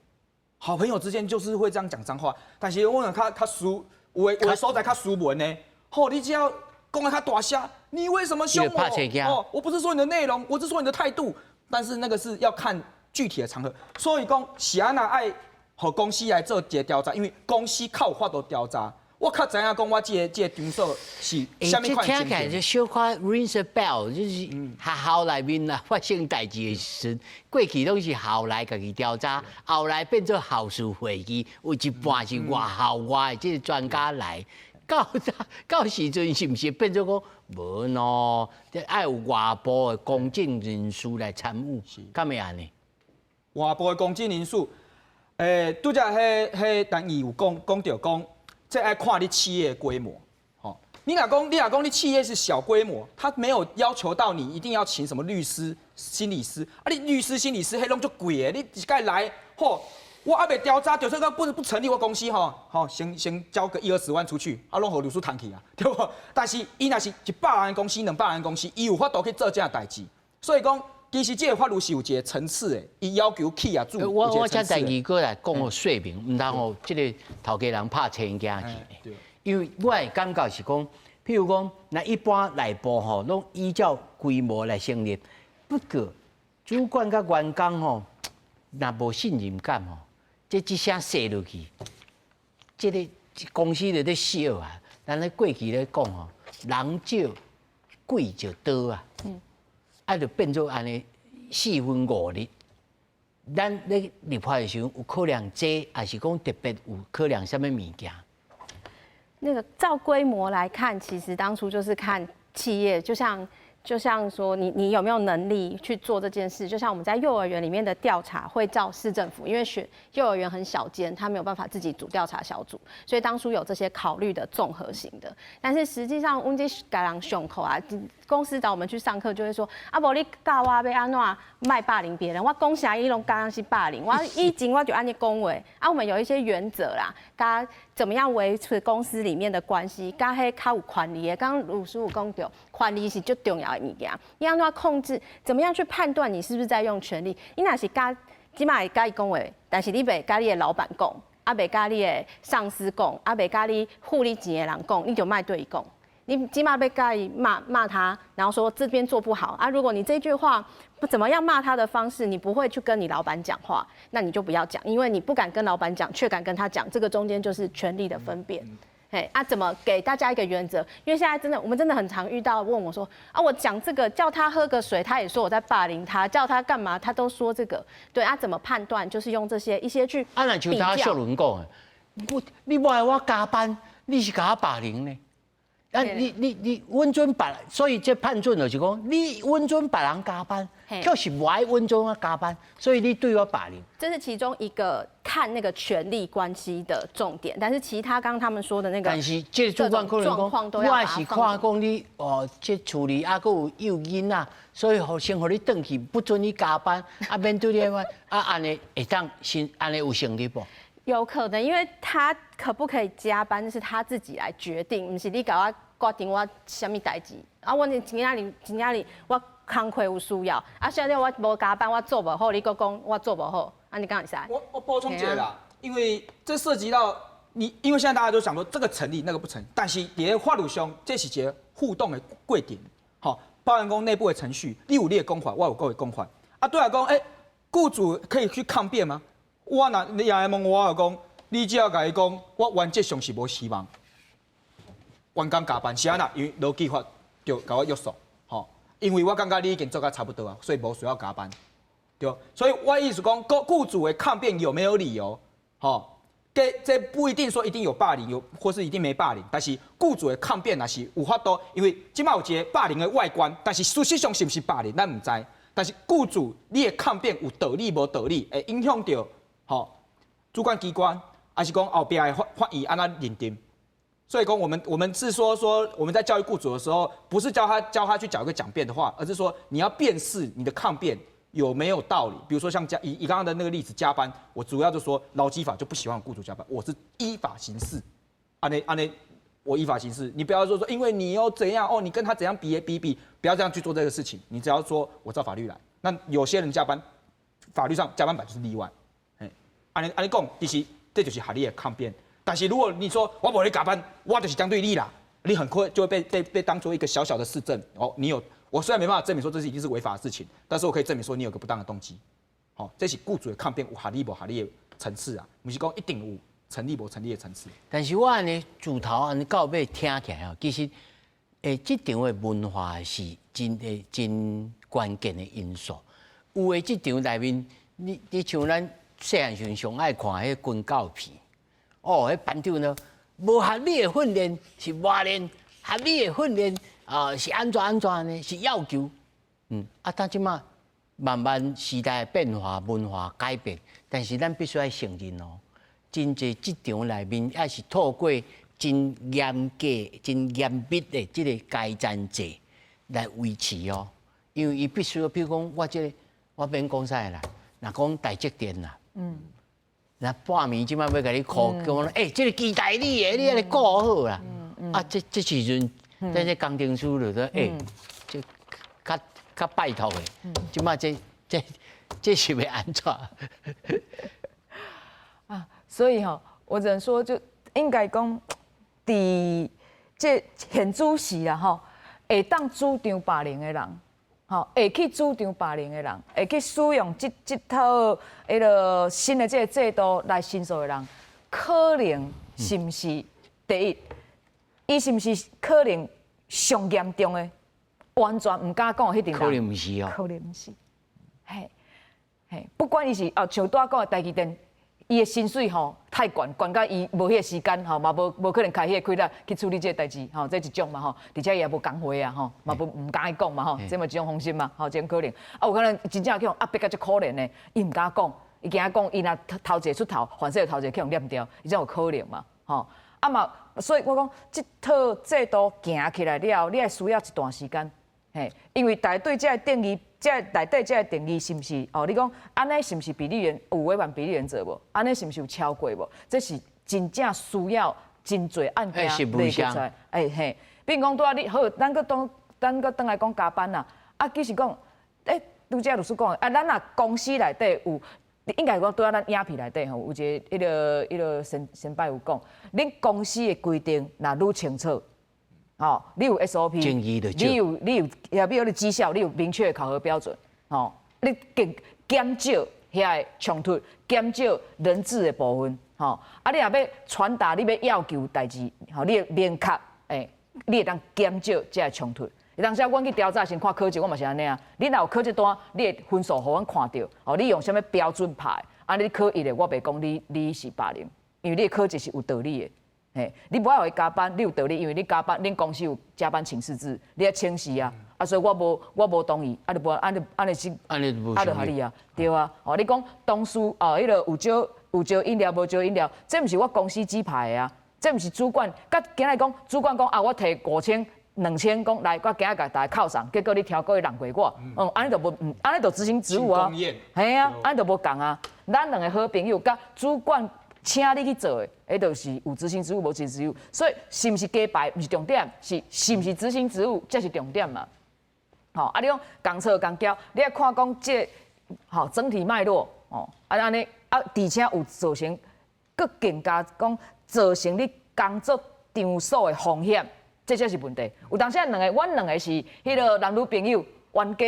好朋友之間就是會這樣講髒話，但是我講較斯，有的所在較斯文呢，吼，你只要講得較大聲，你為什麼兇我？哦，我不是說你的內容，我是說你的態度，但是那個是要看具體的場合，所以講是按怎愛予公司來做一個調查，因為公司較有法度調查。我較知影講，我這個場所是啥物款聽起來就小可 rings a bell，就是學校內面啊發生代誌的時陣，過去攏是校內家己調查，後來變做校事會議，有一半是外校外的這個專家來。到時陣是毋是變做講無喏？這愛有外部的公正人士來參與，敢會按呢？外部的公正人士，拄才彼單義有講著講。這愛看你企業規模，吼，你若講你企業是小規模，他沒有要求到你一定要請什麼律師、心理師，啊，你律師、心理師彼攏足貴的，你一概來，吼，我猶未調查，就算講不成立我公司，吼，吼，先交個一二十萬出去，啊，攏予律師趁去啊，對無？但是伊若是100人公司、200人公司，伊有法度去做這個代誌，所以講，其實這個法律是有一個層次的，伊要求企業主。我請第二個來講個說明，毋通予這個頭家人拍青驚去。因為我的感覺是講，譬如講，那一般內部吼，攏依照規模來成立。不過，主管佮員工吼，若無信任感吼，這一聲踅落去，這個公司就咧燒啊。咱咧過去咧講吼，人少鬼就多啊。啊，就變做按呢四分五裂。咱咧立法的時陣有考量這，抑是講特別有考量啥物物件？那個照規模來看，其實當初就是看企業，就像說你有沒有能力去做這件事？就像我們在幼兒園裡面的調查會照市政府，因為學幼兒園很小間，他沒有辦法自己組調查小組，所以當初有這些考慮的綜合型的。但是實際上，阮這共人上課啊，公司找我們去上課就會說：啊，無你教我欲按怎莫霸凌別人，我講啥伊攏感覺是霸凌。我以前我就按呢講話，啊，我們有一些原則啦，佮怎麼樣維持公司裡面的關係，佮彼較有權力的。剛剛魯師傅講著，權力是最重要的物件。你按怎控制？怎麼樣去判斷你是不是在用權力？你若是佮這馬會佮伊講話，但是你袂佮你的老闆講，啊袂佮你的上司講，啊袂佮你付你錢的人講，你就莫對伊講。你這馬欲共伊罵罵他，然後說這邊做不好啊。如果你這句話不怎麼樣罵他的方式，你不會去跟你老闆講話，那你就不要講，因為你不敢跟老闆講，卻敢跟他講，這個中間就是權力的分辨。嘿，啊，怎麼給大家一個原則？因為現在真的，我們真的很常遇到問我說，啊，我講這個叫他喝個水，他也說我在霸凌他，叫他幹嘛，他都說這個。對啊，怎麼判斷？就是用這些一些去啊，若像頭秀倫講的，我你無愛我加班，你是共我霸凌呢？啊，你允准別，所以這判準就是講，你允准別人加班，卻是無愛允准我加班，所以你對我霸凌。這是其中一個看那個權力關係的重點，但是其他剛剛他們說的那個，但是這個主管可能講，我是看講你哦，這處理啊，閣有幼囡仔，所以予先予你轉去，不准你加班，啊免對你啊按呢會當先按呢有成立無？有可能，因為他可不可以加班是他自己來決定，毋是你共我決定我啥物代誌。啊，我今仔日今仔日我工課有需要，啊，現在我無加班，我做無好，你閣講我做無好，按呢敢會使？我補充一下啦，因為這涉及到你，因為現在大家都想說這個成立那個不成立，但是佇法律上這是一個互動的過程，吼，包含講內部的程序，你有你的講法，我有我的講法。啊，對來講，欸，雇主可以去抗辯嗎？我若你也來問我，就講，你只要共伊講，我原則上是無希望員工加班，是按怎？因為勞基法就共我約束，吼，因為我感覺你已經做甲差不多啊，所以無需要加班，對。所以我意思講，雇主的抗辯有沒有理由？吼，這不一定說一定有霸凌，有或是一定沒霸凌，但是雇主的抗辯若是有法度，因為這馬有一個霸凌的外觀，但是事實上是毋是霸凌，咱毋知。但是雇主你的抗辯有道理無道理，會影響著吼主管機關，還是講後壁的法院按怎認定？所以講，我們是說我們在教育雇主的時候，不是教他去講一個講辯的話，而是說你要辨識你的抗辯有沒有道理。比如說像以剛剛的那個例子加班，我主要就說勞基法就不喜歡雇主加班，我是依法行事。按呢按呢，我依法行事，你不要說因為你又怎樣哦，你跟他怎樣比比比，不要這樣去做這個事情。你只要說我照法律來。那有些人加班，法律上加班本就是例外。按呢按呢講，其實這就是合理的抗辯。但是如果你說我無咧加班，我就是針對你啦，你很快就會被當做一個小小的事證。哦，你有，我雖然沒辦法證明說這是一定是違法的事情，但是我可以證明說你有個不當的動機。好，這是雇主的抗辯有合理無合理的層次啊，毋是講一定有成立無成立的層次。但是我按呢自頭按呢到尾聽起來哦，其實這場的文化是真關鍵的因素。有的職場內面，你像咱細漢時陣上愛看彼個軍教片，哦，彼班長呢，無合理的訓練是磨練，合理的訓練啊是按怎按怎呢？是要求，啊，但這馬慢慢時代變化，文化改變，但是咱必須愛承認哦，真濟職場內面也是透過真嚴格、真嚴密的這個階層制來維持哦，因為伊必須，比如講我這個我免講啥啦，若講台積電啦，那半暝這馬欲共你 call，講欸，這個機代你的，你愛顧好啦，啊，這時陣，咱這工程師就說，欸，這較拜託的，這馬這是欲按怎？啊，所以吼，我只能說，就應該講，佇這現主時啦吼，會當主張霸凌的人，吼，會去主張霸凌的人，會去使用這套彼個新的這個制度來申訴的人，可能是毋是第一？伊是毋是可能上嚴重的？完全毋敢講的彼種人，可能毋是哦，可能毋是，嘿，嘿，不管伊是哦，像拄仔講的台積電，伊的薪水吼太懸，懸甲伊無彼個時間吼，嘛無可能開彼個氣力去處理這個代誌吼，這一種嘛吼，而且伊也無工會啊吼，嘛無毋敢去講嘛吼，這嘛一種方式嘛，吼，這種可能。啊，有可能真正去予壓迫甲足可憐的，伊毋敢講，伊驚講，伊若頭一個出頭，反正頭一個去予念掉，伊才有可能嘛，吼。啊嘛，所以我講這套制度行起來了後，你愛需要一段時間。嘿，因為大家對這個定義，這個內底這個定義是毋是？哦，你講按呢是毋是比例原有違反比例原則無？按呢是毋是有超過無？這是真正需要真濟案件累積出來。欸嘿，比如講拄仔你好，咱閣轉來講加班啦。啊，其實講，欸，拄才律師講的，啊，咱若公司內底有，應該講拄仔咱影片內底吼，有一個彼個先輩有講，恁公司的規定若愈清楚。吼，你有 SOP，你有，也比如你績效，你有明確的考核標準，吼，你減少遐个衝突，減少人資的部分，吼，啊，你若欲傳達你欲要求代誌，吼，你會明確，欸，你會當減少這个衝突。當時阮去調查先看考績，我嘛是按呢啊。你若有考績單，你的分數予阮看著，哦，你用啥物標準拍？啊，你考一的，我袂講你是霸凌，因為你的考績是有道理的。嘿，你無愛予伊加班，你有道理，因為你加班，恁公司有加班請示制，你愛請示啊，啊，所以我無同意，啊，就無按呢按呢是，按呢啊，就合理啊，對啊，哦，你講同事哦，彼個有招飲料，無招飲料，這毋是我公司指派的啊，這毋是主管，佮今仔講主管講啊，我提5000、2000，講來，我今仔共大家犒賞，結果你超過讓過我，嗯，按呢就無，按呢就執行職務啊，嘿啊，按呢就無仝啊，咱兩个好朋友，佮主管。請你去做的，彼就是有執行職務無執行職務，所以是毋是雞排毋是重點，是是毋是執行職務才是重點嘛。吼，啊，你講共錯共交，你愛看講這個吼整體脈絡，哦，啊按呢啊，而且有造成閣更加講造成你工作場所的風險，這才是問題。有當時兩个，阮兩个是彼个男女朋友冤家，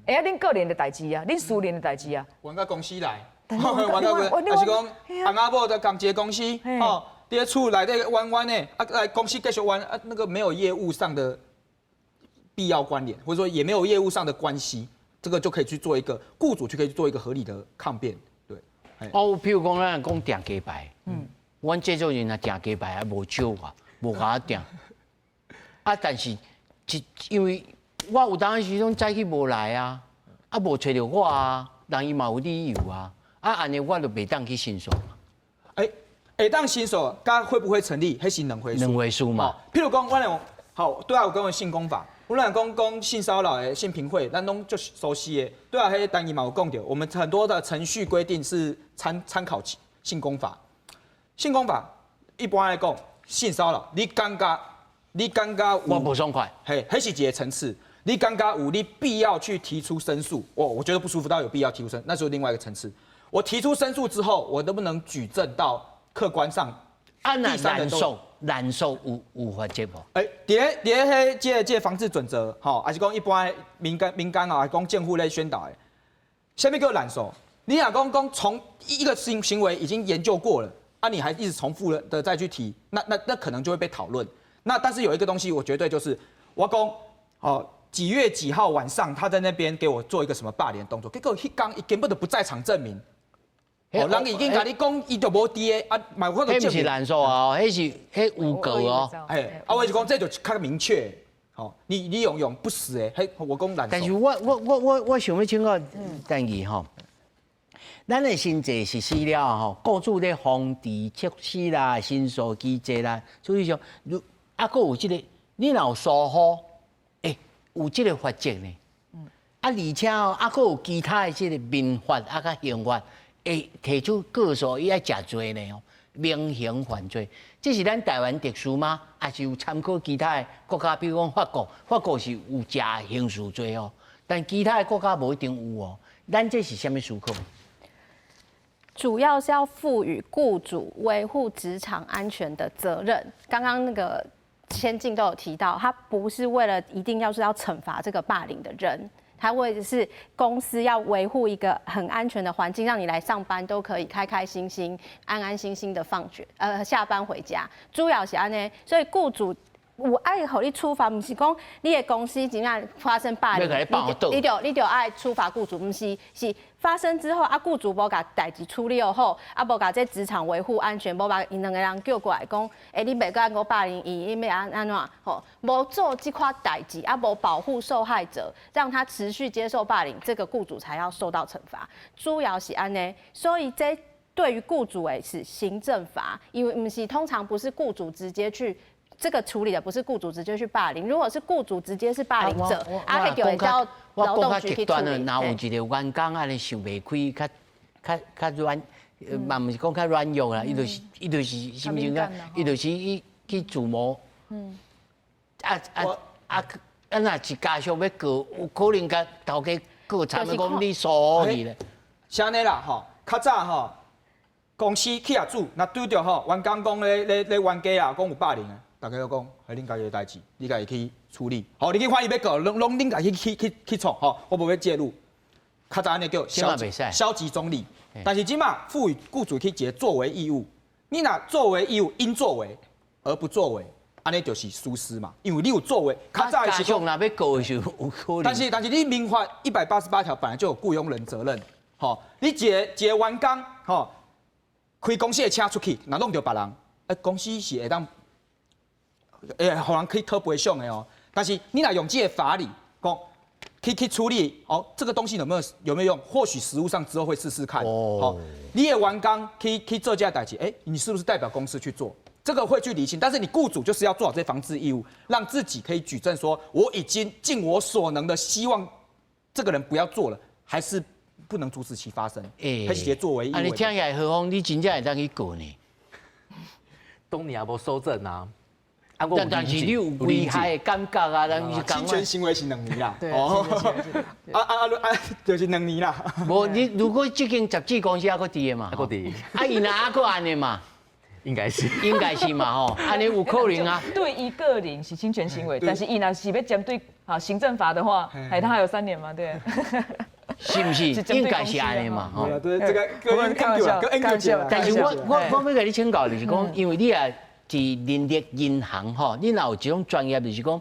欸啊，恁個人的代誌啊，恁私人的代誌啊，冤到公司來，冤到公司，還是講翁仔某佇仝一个公司，吼，佇咧厝內底冤冤的，啊來公司繼續冤，啊那個沒有業務上的必要關聯，或者說也沒有業務上的關係，這個就可以去做一個僱主就可以去做一個合理的抗辯，對。哦，譬如講咱講訂雞排，阮製作人若訂雞排啊，無招啊，無共我訂。啊，但是，因為我有當時攏早起無來啊，啊無揣著我啊，人伊嘛有理由啊，啊按呢我就袂當去申訴嘛。欸，會當申訴，佮會不會成立，彼是兩回事。兩回事嘛。譬如講，我講好，對啊，有講性工法，我若講講性騷擾的性平會，咱攏足熟悉的。對啊，彼單伊嘛有講著，我們很多的程序規定是參考性工法。性工法一般來講，性騷擾，你感覺你感覺有我無爽快，嘿，彼是一个層次。你感覺有你必要去提出申訴，我覺得不舒服到有必要提出申，那是另外一個層次。我提出申訴之後，我能不能舉證到客觀上？啊，那濫訴濫訴有罰則無？欸，佇咧彼這个防治準則，吼，還是講一般民間啊，講政府咧宣導的，啥物叫濫訴？你若講講從一個行為已經研究過了，啊，你還一直重複了的再去提，那可能就會被討論。那但是有一個東西，我絕對就是我講，哦，幾月幾號晚上他在那邊給我做一個什麼霸凌動作，結果彼工伊根本就不在場證明。哦，人已經共你講，伊就無佇个啊，嘛有法度證明。彼毋是濫訴啊，彼是彼誣告哦。嘿，啊，我是講這就較明確。吼，你用不實的，彼我講濫訴。但是我想欲請教陳儀吼，咱的新制實施了後，雇主咧防治措施啦、申訴機制啦，所以說，如啊，閣有這个，你若有疏忽，欸，有這个罰則呢。啊，而且哦，啊，閣有其他的這个民法啊，佮刑法。會提出告訴伊愛食罪呢？哦，明刑犯罪，這是咱台灣特殊嗎？還是有參考其他的國家？比如講法國，法國是有食刑事罪哦，但其他的國家無一定有哦。咱這是啥物思考？主要是要賦予雇主維護職場安全的責任。剛剛那個千進都有提到，他不是為了一定要是要懲罰這個霸凌的人。他為的是公司要維護一個很安全的環境，讓你來上班都可以開開心心、安安心心的放學，下班回家。主要是按呢，所以雇主有愛予你處罰，毋是講你的公司真正發生霸凌，你就愛處罰雇主，毋是，是發生之後啊，雇主無共代誌處理好，啊，無共這職場維護安全，無共𪜶兩个人叫過來講，欸，你袂閣閣霸凌伊，你欲按怎吼？無做這款代誌，啊，無保護受害者，讓他持續接受霸凌，這個雇主才要受到懲罰。主要是按呢，所以這對於雇主的是行政罰，因為毋是通常不是雇主直接去。這個處理的不是雇主直接去霸凌，如果是雇主直接是霸凌者，啊，彼就交勞動局去處理。若有一個員工按呢想袂開，較軟，嘛毋是講較軟弱啦，伊就是是毋是講，伊就是去自謀。啊啊啊！啊，若是家屬欲告，有可能共頭家告慘，講你疏忽去咧。是按呢啦，吼，較早吼，公司去業主，若拄著吼員工講咧冤家啊，講有霸凌的。大家都講，彼恁家己的代誌，你家己去處理。好，你去法院欲告，攏恁家己去創，吼，我無欲介入。較早按呢叫消極中立，但是這馬賦予雇主去一个作為義務，你若作為義務應作為而不作為，按呢就是疏失嘛。因為你有作為，較早是講若欲告的時候有可能。但是你民法188條本來就有雇傭人責任，吼，你一个一个員工，吼，開公司的車出去，若弄著別人，欸，公司是會當。會予人去討賠償的哦，但是你若用這个法理講去處理哦，這個東西有沒有用？或許實務上之後會試試看。哦，你的員工去做這個代誌，欸，你是不是代表公司去做？這個會去釐清。但是你雇主就是要做好這防治義務，讓自己可以舉證說我已經盡我所能的，希望這個人不要做了，還是不能阻止其發生，欸，彼是一个作為。啊，你聽起來何方你真正會當去告呢？當年也無搜證啊。但是你有危害的感覺啊，咱是侵權行為是兩年啦。對，啊啊啊啊，就是兩年啦。無你如果這間雜誌公司還閣佇的嘛？還閣佇。啊，伊若還閣按呢嘛？應該是。應該是嘛吼，按呢有可能啊。對一個人是侵權行為，但是伊若是欲針對啊行政法的話，哎，他還有3年嘛？對。是毋是？應該是按呢嘛？吼。對，這個跟開玩笑，開玩笑。但是我欲共你請教，就是講，因為你也佇人力銀行吼，你若有這種專業，就是講，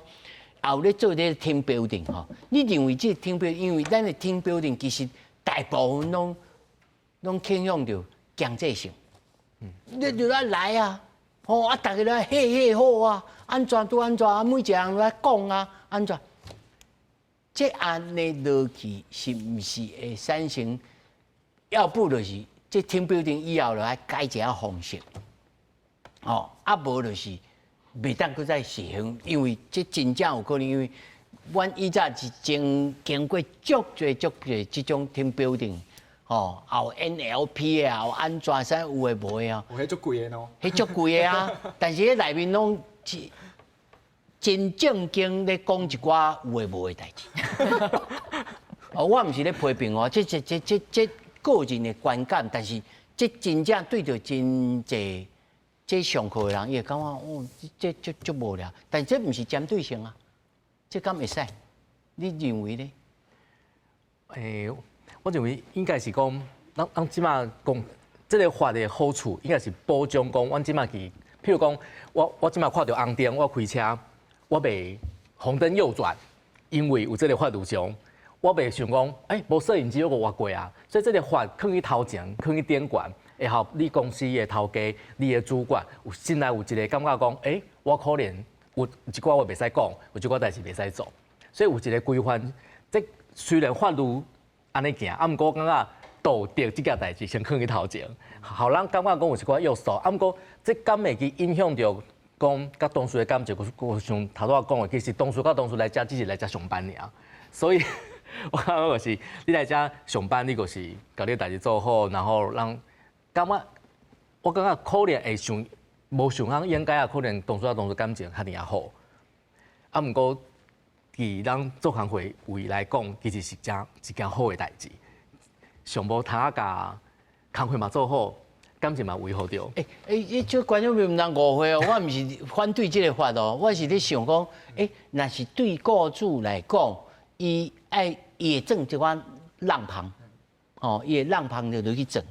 也有咧做這個 team building 吼。你認為這個 team building，因為咱的 team building 其實大部分攏傾向著強制性。你就來來啊，吼啊，逐家來嘿嘿好啊，按怎拄按怎啊，每一個人來講啊，按怎？這按呢落去是毋是會產生？要不就是這 team building 以後就愛改一下方式。哦，啊無就是袂當閣再實行，因為這真正有可能，因為阮以前是經經過足濟足濟這種 team building，吼，也有 NLP 的，也有按怎啥有的無的啊。有彼足貴的喏。彼足貴的啊，但是彼內面攏真真正經咧講一寡有的無的代誌。哦，我毋是咧批評哦，這這這這這個人的觀感，但是這真正對著真濟。這上課的人，伊會感覺哦，這這足無聊，但這毋是針對性啊，這敢會使？你認為呢？我認為應該是講，咱這馬講這个法的好處，應該是保障講，阮這馬去，譬如講，我這馬看著紅燈，我開車，我袂紅燈右轉，因為有這个法律上，我袂想講，欸，無攝影機我閣越過啊，所以這个法囥佇頭前，囥佇頂懸。會予你公司的頭家、你的主管有心內有一个感覺講，欸，我可能有一寡話袂使講，有一寡代誌袂使做，所以有一个規範。這雖然法律按呢行，啊，毋過我感覺道德這件代誌先囥佇頭前，予人感覺講有一寡約束。啊，毋過這敢會去影響著講佮同事的感情，我像頭拄仔講的，其實同事佮同事來遮只是來遮上班爾，所以我感覺就是你來遮上班，你就是共你代誌做好，然後讓。感覺我感覺可能會想無想講應該啊，可能同事佮同事感情較爾好。啊，毋過佇咱做工課位來講，其實是誠一件好的代誌。上無通啊，共工課嘛做好，感情嘛維護著。欸欸，這觀眾朋友毋通誤會哦，我毋是反對這个法哦，我是咧想講，欸，若是對雇主來講，伊愛伊會裝這款浪旁，哦，伊會浪旁就落去裝。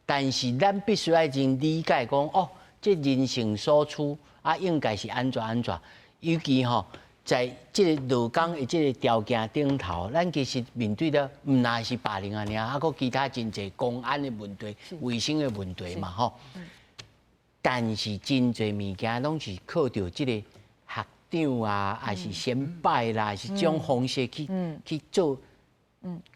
但是咱必須愛真理解講，哦，這人性所趨啊，應該是按怎按怎。尤其吼，在這个勞工的這个條件頂頭，咱其實面對的毋但是霸凌啊，爾，還閣其他真濟公安的問題、衛生的問題嘛，吼。但是真濟物件攏是靠著這个學長啊，還是先輩啦，還是這種方式去做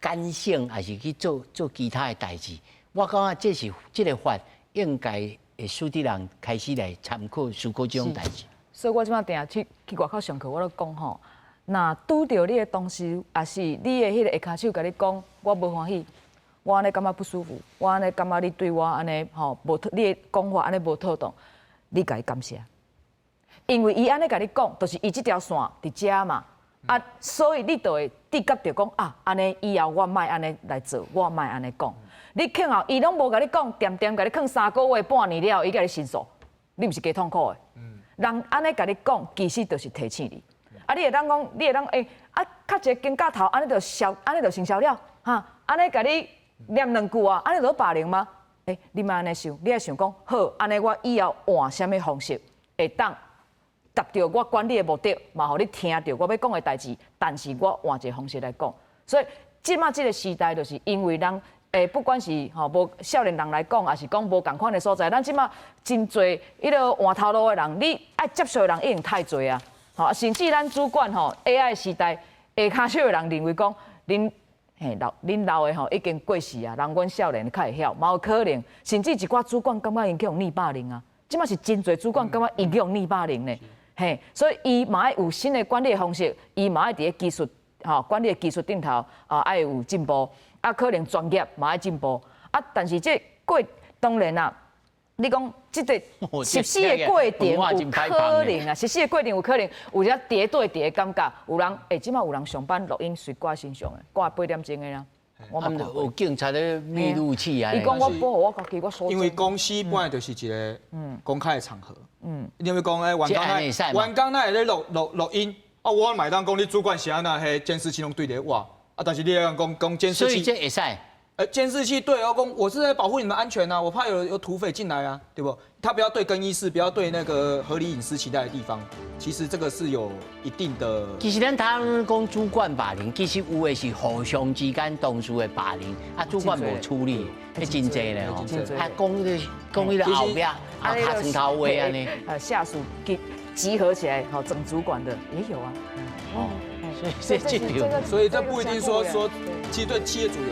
感性，還是去做做其他的代誌。我感覺這是這个法應該會使得人開始來參考思考這種代誌。所以我這馬定去去外口上課，我都講吼，若拄著你的同事，抑是你的彼个下跤手共你講，我無歡喜，我按呢感覺不舒服，我按呢感覺你對我按呢吼無妥，你的講話按呢無妥當，你共伊感謝，因為伊按呢共你講，就是伊這條線佇遮嘛，啊，所以你就會直覺著講啊，按呢以後我莫按呢來做，我莫按呢講。你囥後，伊攏無共你講，恬恬共你囥3個月、半年了後，伊共你申訴，你毋是加痛苦的。人按呢共你講，其實就是提醒你。啊，你會當講，你會當欸，啊，較一个肩胛頭，按呢就消，按呢就成消了，哈，按呢共你念兩句啊，按呢就霸凌嗎？欸，你莫按呢想，你愛想講，好，按呢我以後換啥物方式會當達著我管理的目的，嘛予你聽著我欲講的代誌，但是我換一个方式來講。所以，這馬這个時代，就是因為人。欸，不管是吼無少年人來講，抑是講無仝款的所在，咱這馬真濟彼个換頭路的人，你愛接觸的人已經太濟啊！吼，甚至咱主管吼 AI 時代，下跤手的人認為講，恁嘿老恁老的吼已經過時啊，人阮少年較會曉，嘛有可能，甚至一寡主管感覺𪜶去予逆霸凌啊，這馬是真濟主管感覺𪜶去予逆霸凌呢，嘿，所以伊嘛愛有新的管理的方式，伊嘛愛佇咧技術吼管理的技術頂頭啊，愛有進步。啊，可能專業嘛愛進步，啊，但是這過當然啦，你講這個實施的過程有可能啊，實施的過程有可能有遮諜對諜的感覺，有人欸，這馬有人上班錄音隨掛身上的，掛8點鐘的啦。我嘛有警察咧密錄器啊。伊講我保護我家己，我所因為公司本來就是一個公開的場合。你會講欸，員工那員工那會咧錄錄錄音，啊，我嘛會當講你主管是按怎，彼監視器攏對著我，啊，但是你會當講講監視器，所以這會使。監視器對我講，我是在保護你們安全啊，我怕有土匪進來啊，對不？他不要對更衣室，不要對那個合理隱私期待的地方，其實這個是有一定的。其實咱頭講主管霸凌，其實有的是互相之間同事的霸凌，啊，主管無處理，彼真濟咧吼。啊，講彼個講彼個後壁啊，尻床頭話按呢。下屬集合起來，好整主管的也有啊。哦，所以這這所以這不一定說，其實對企業主有。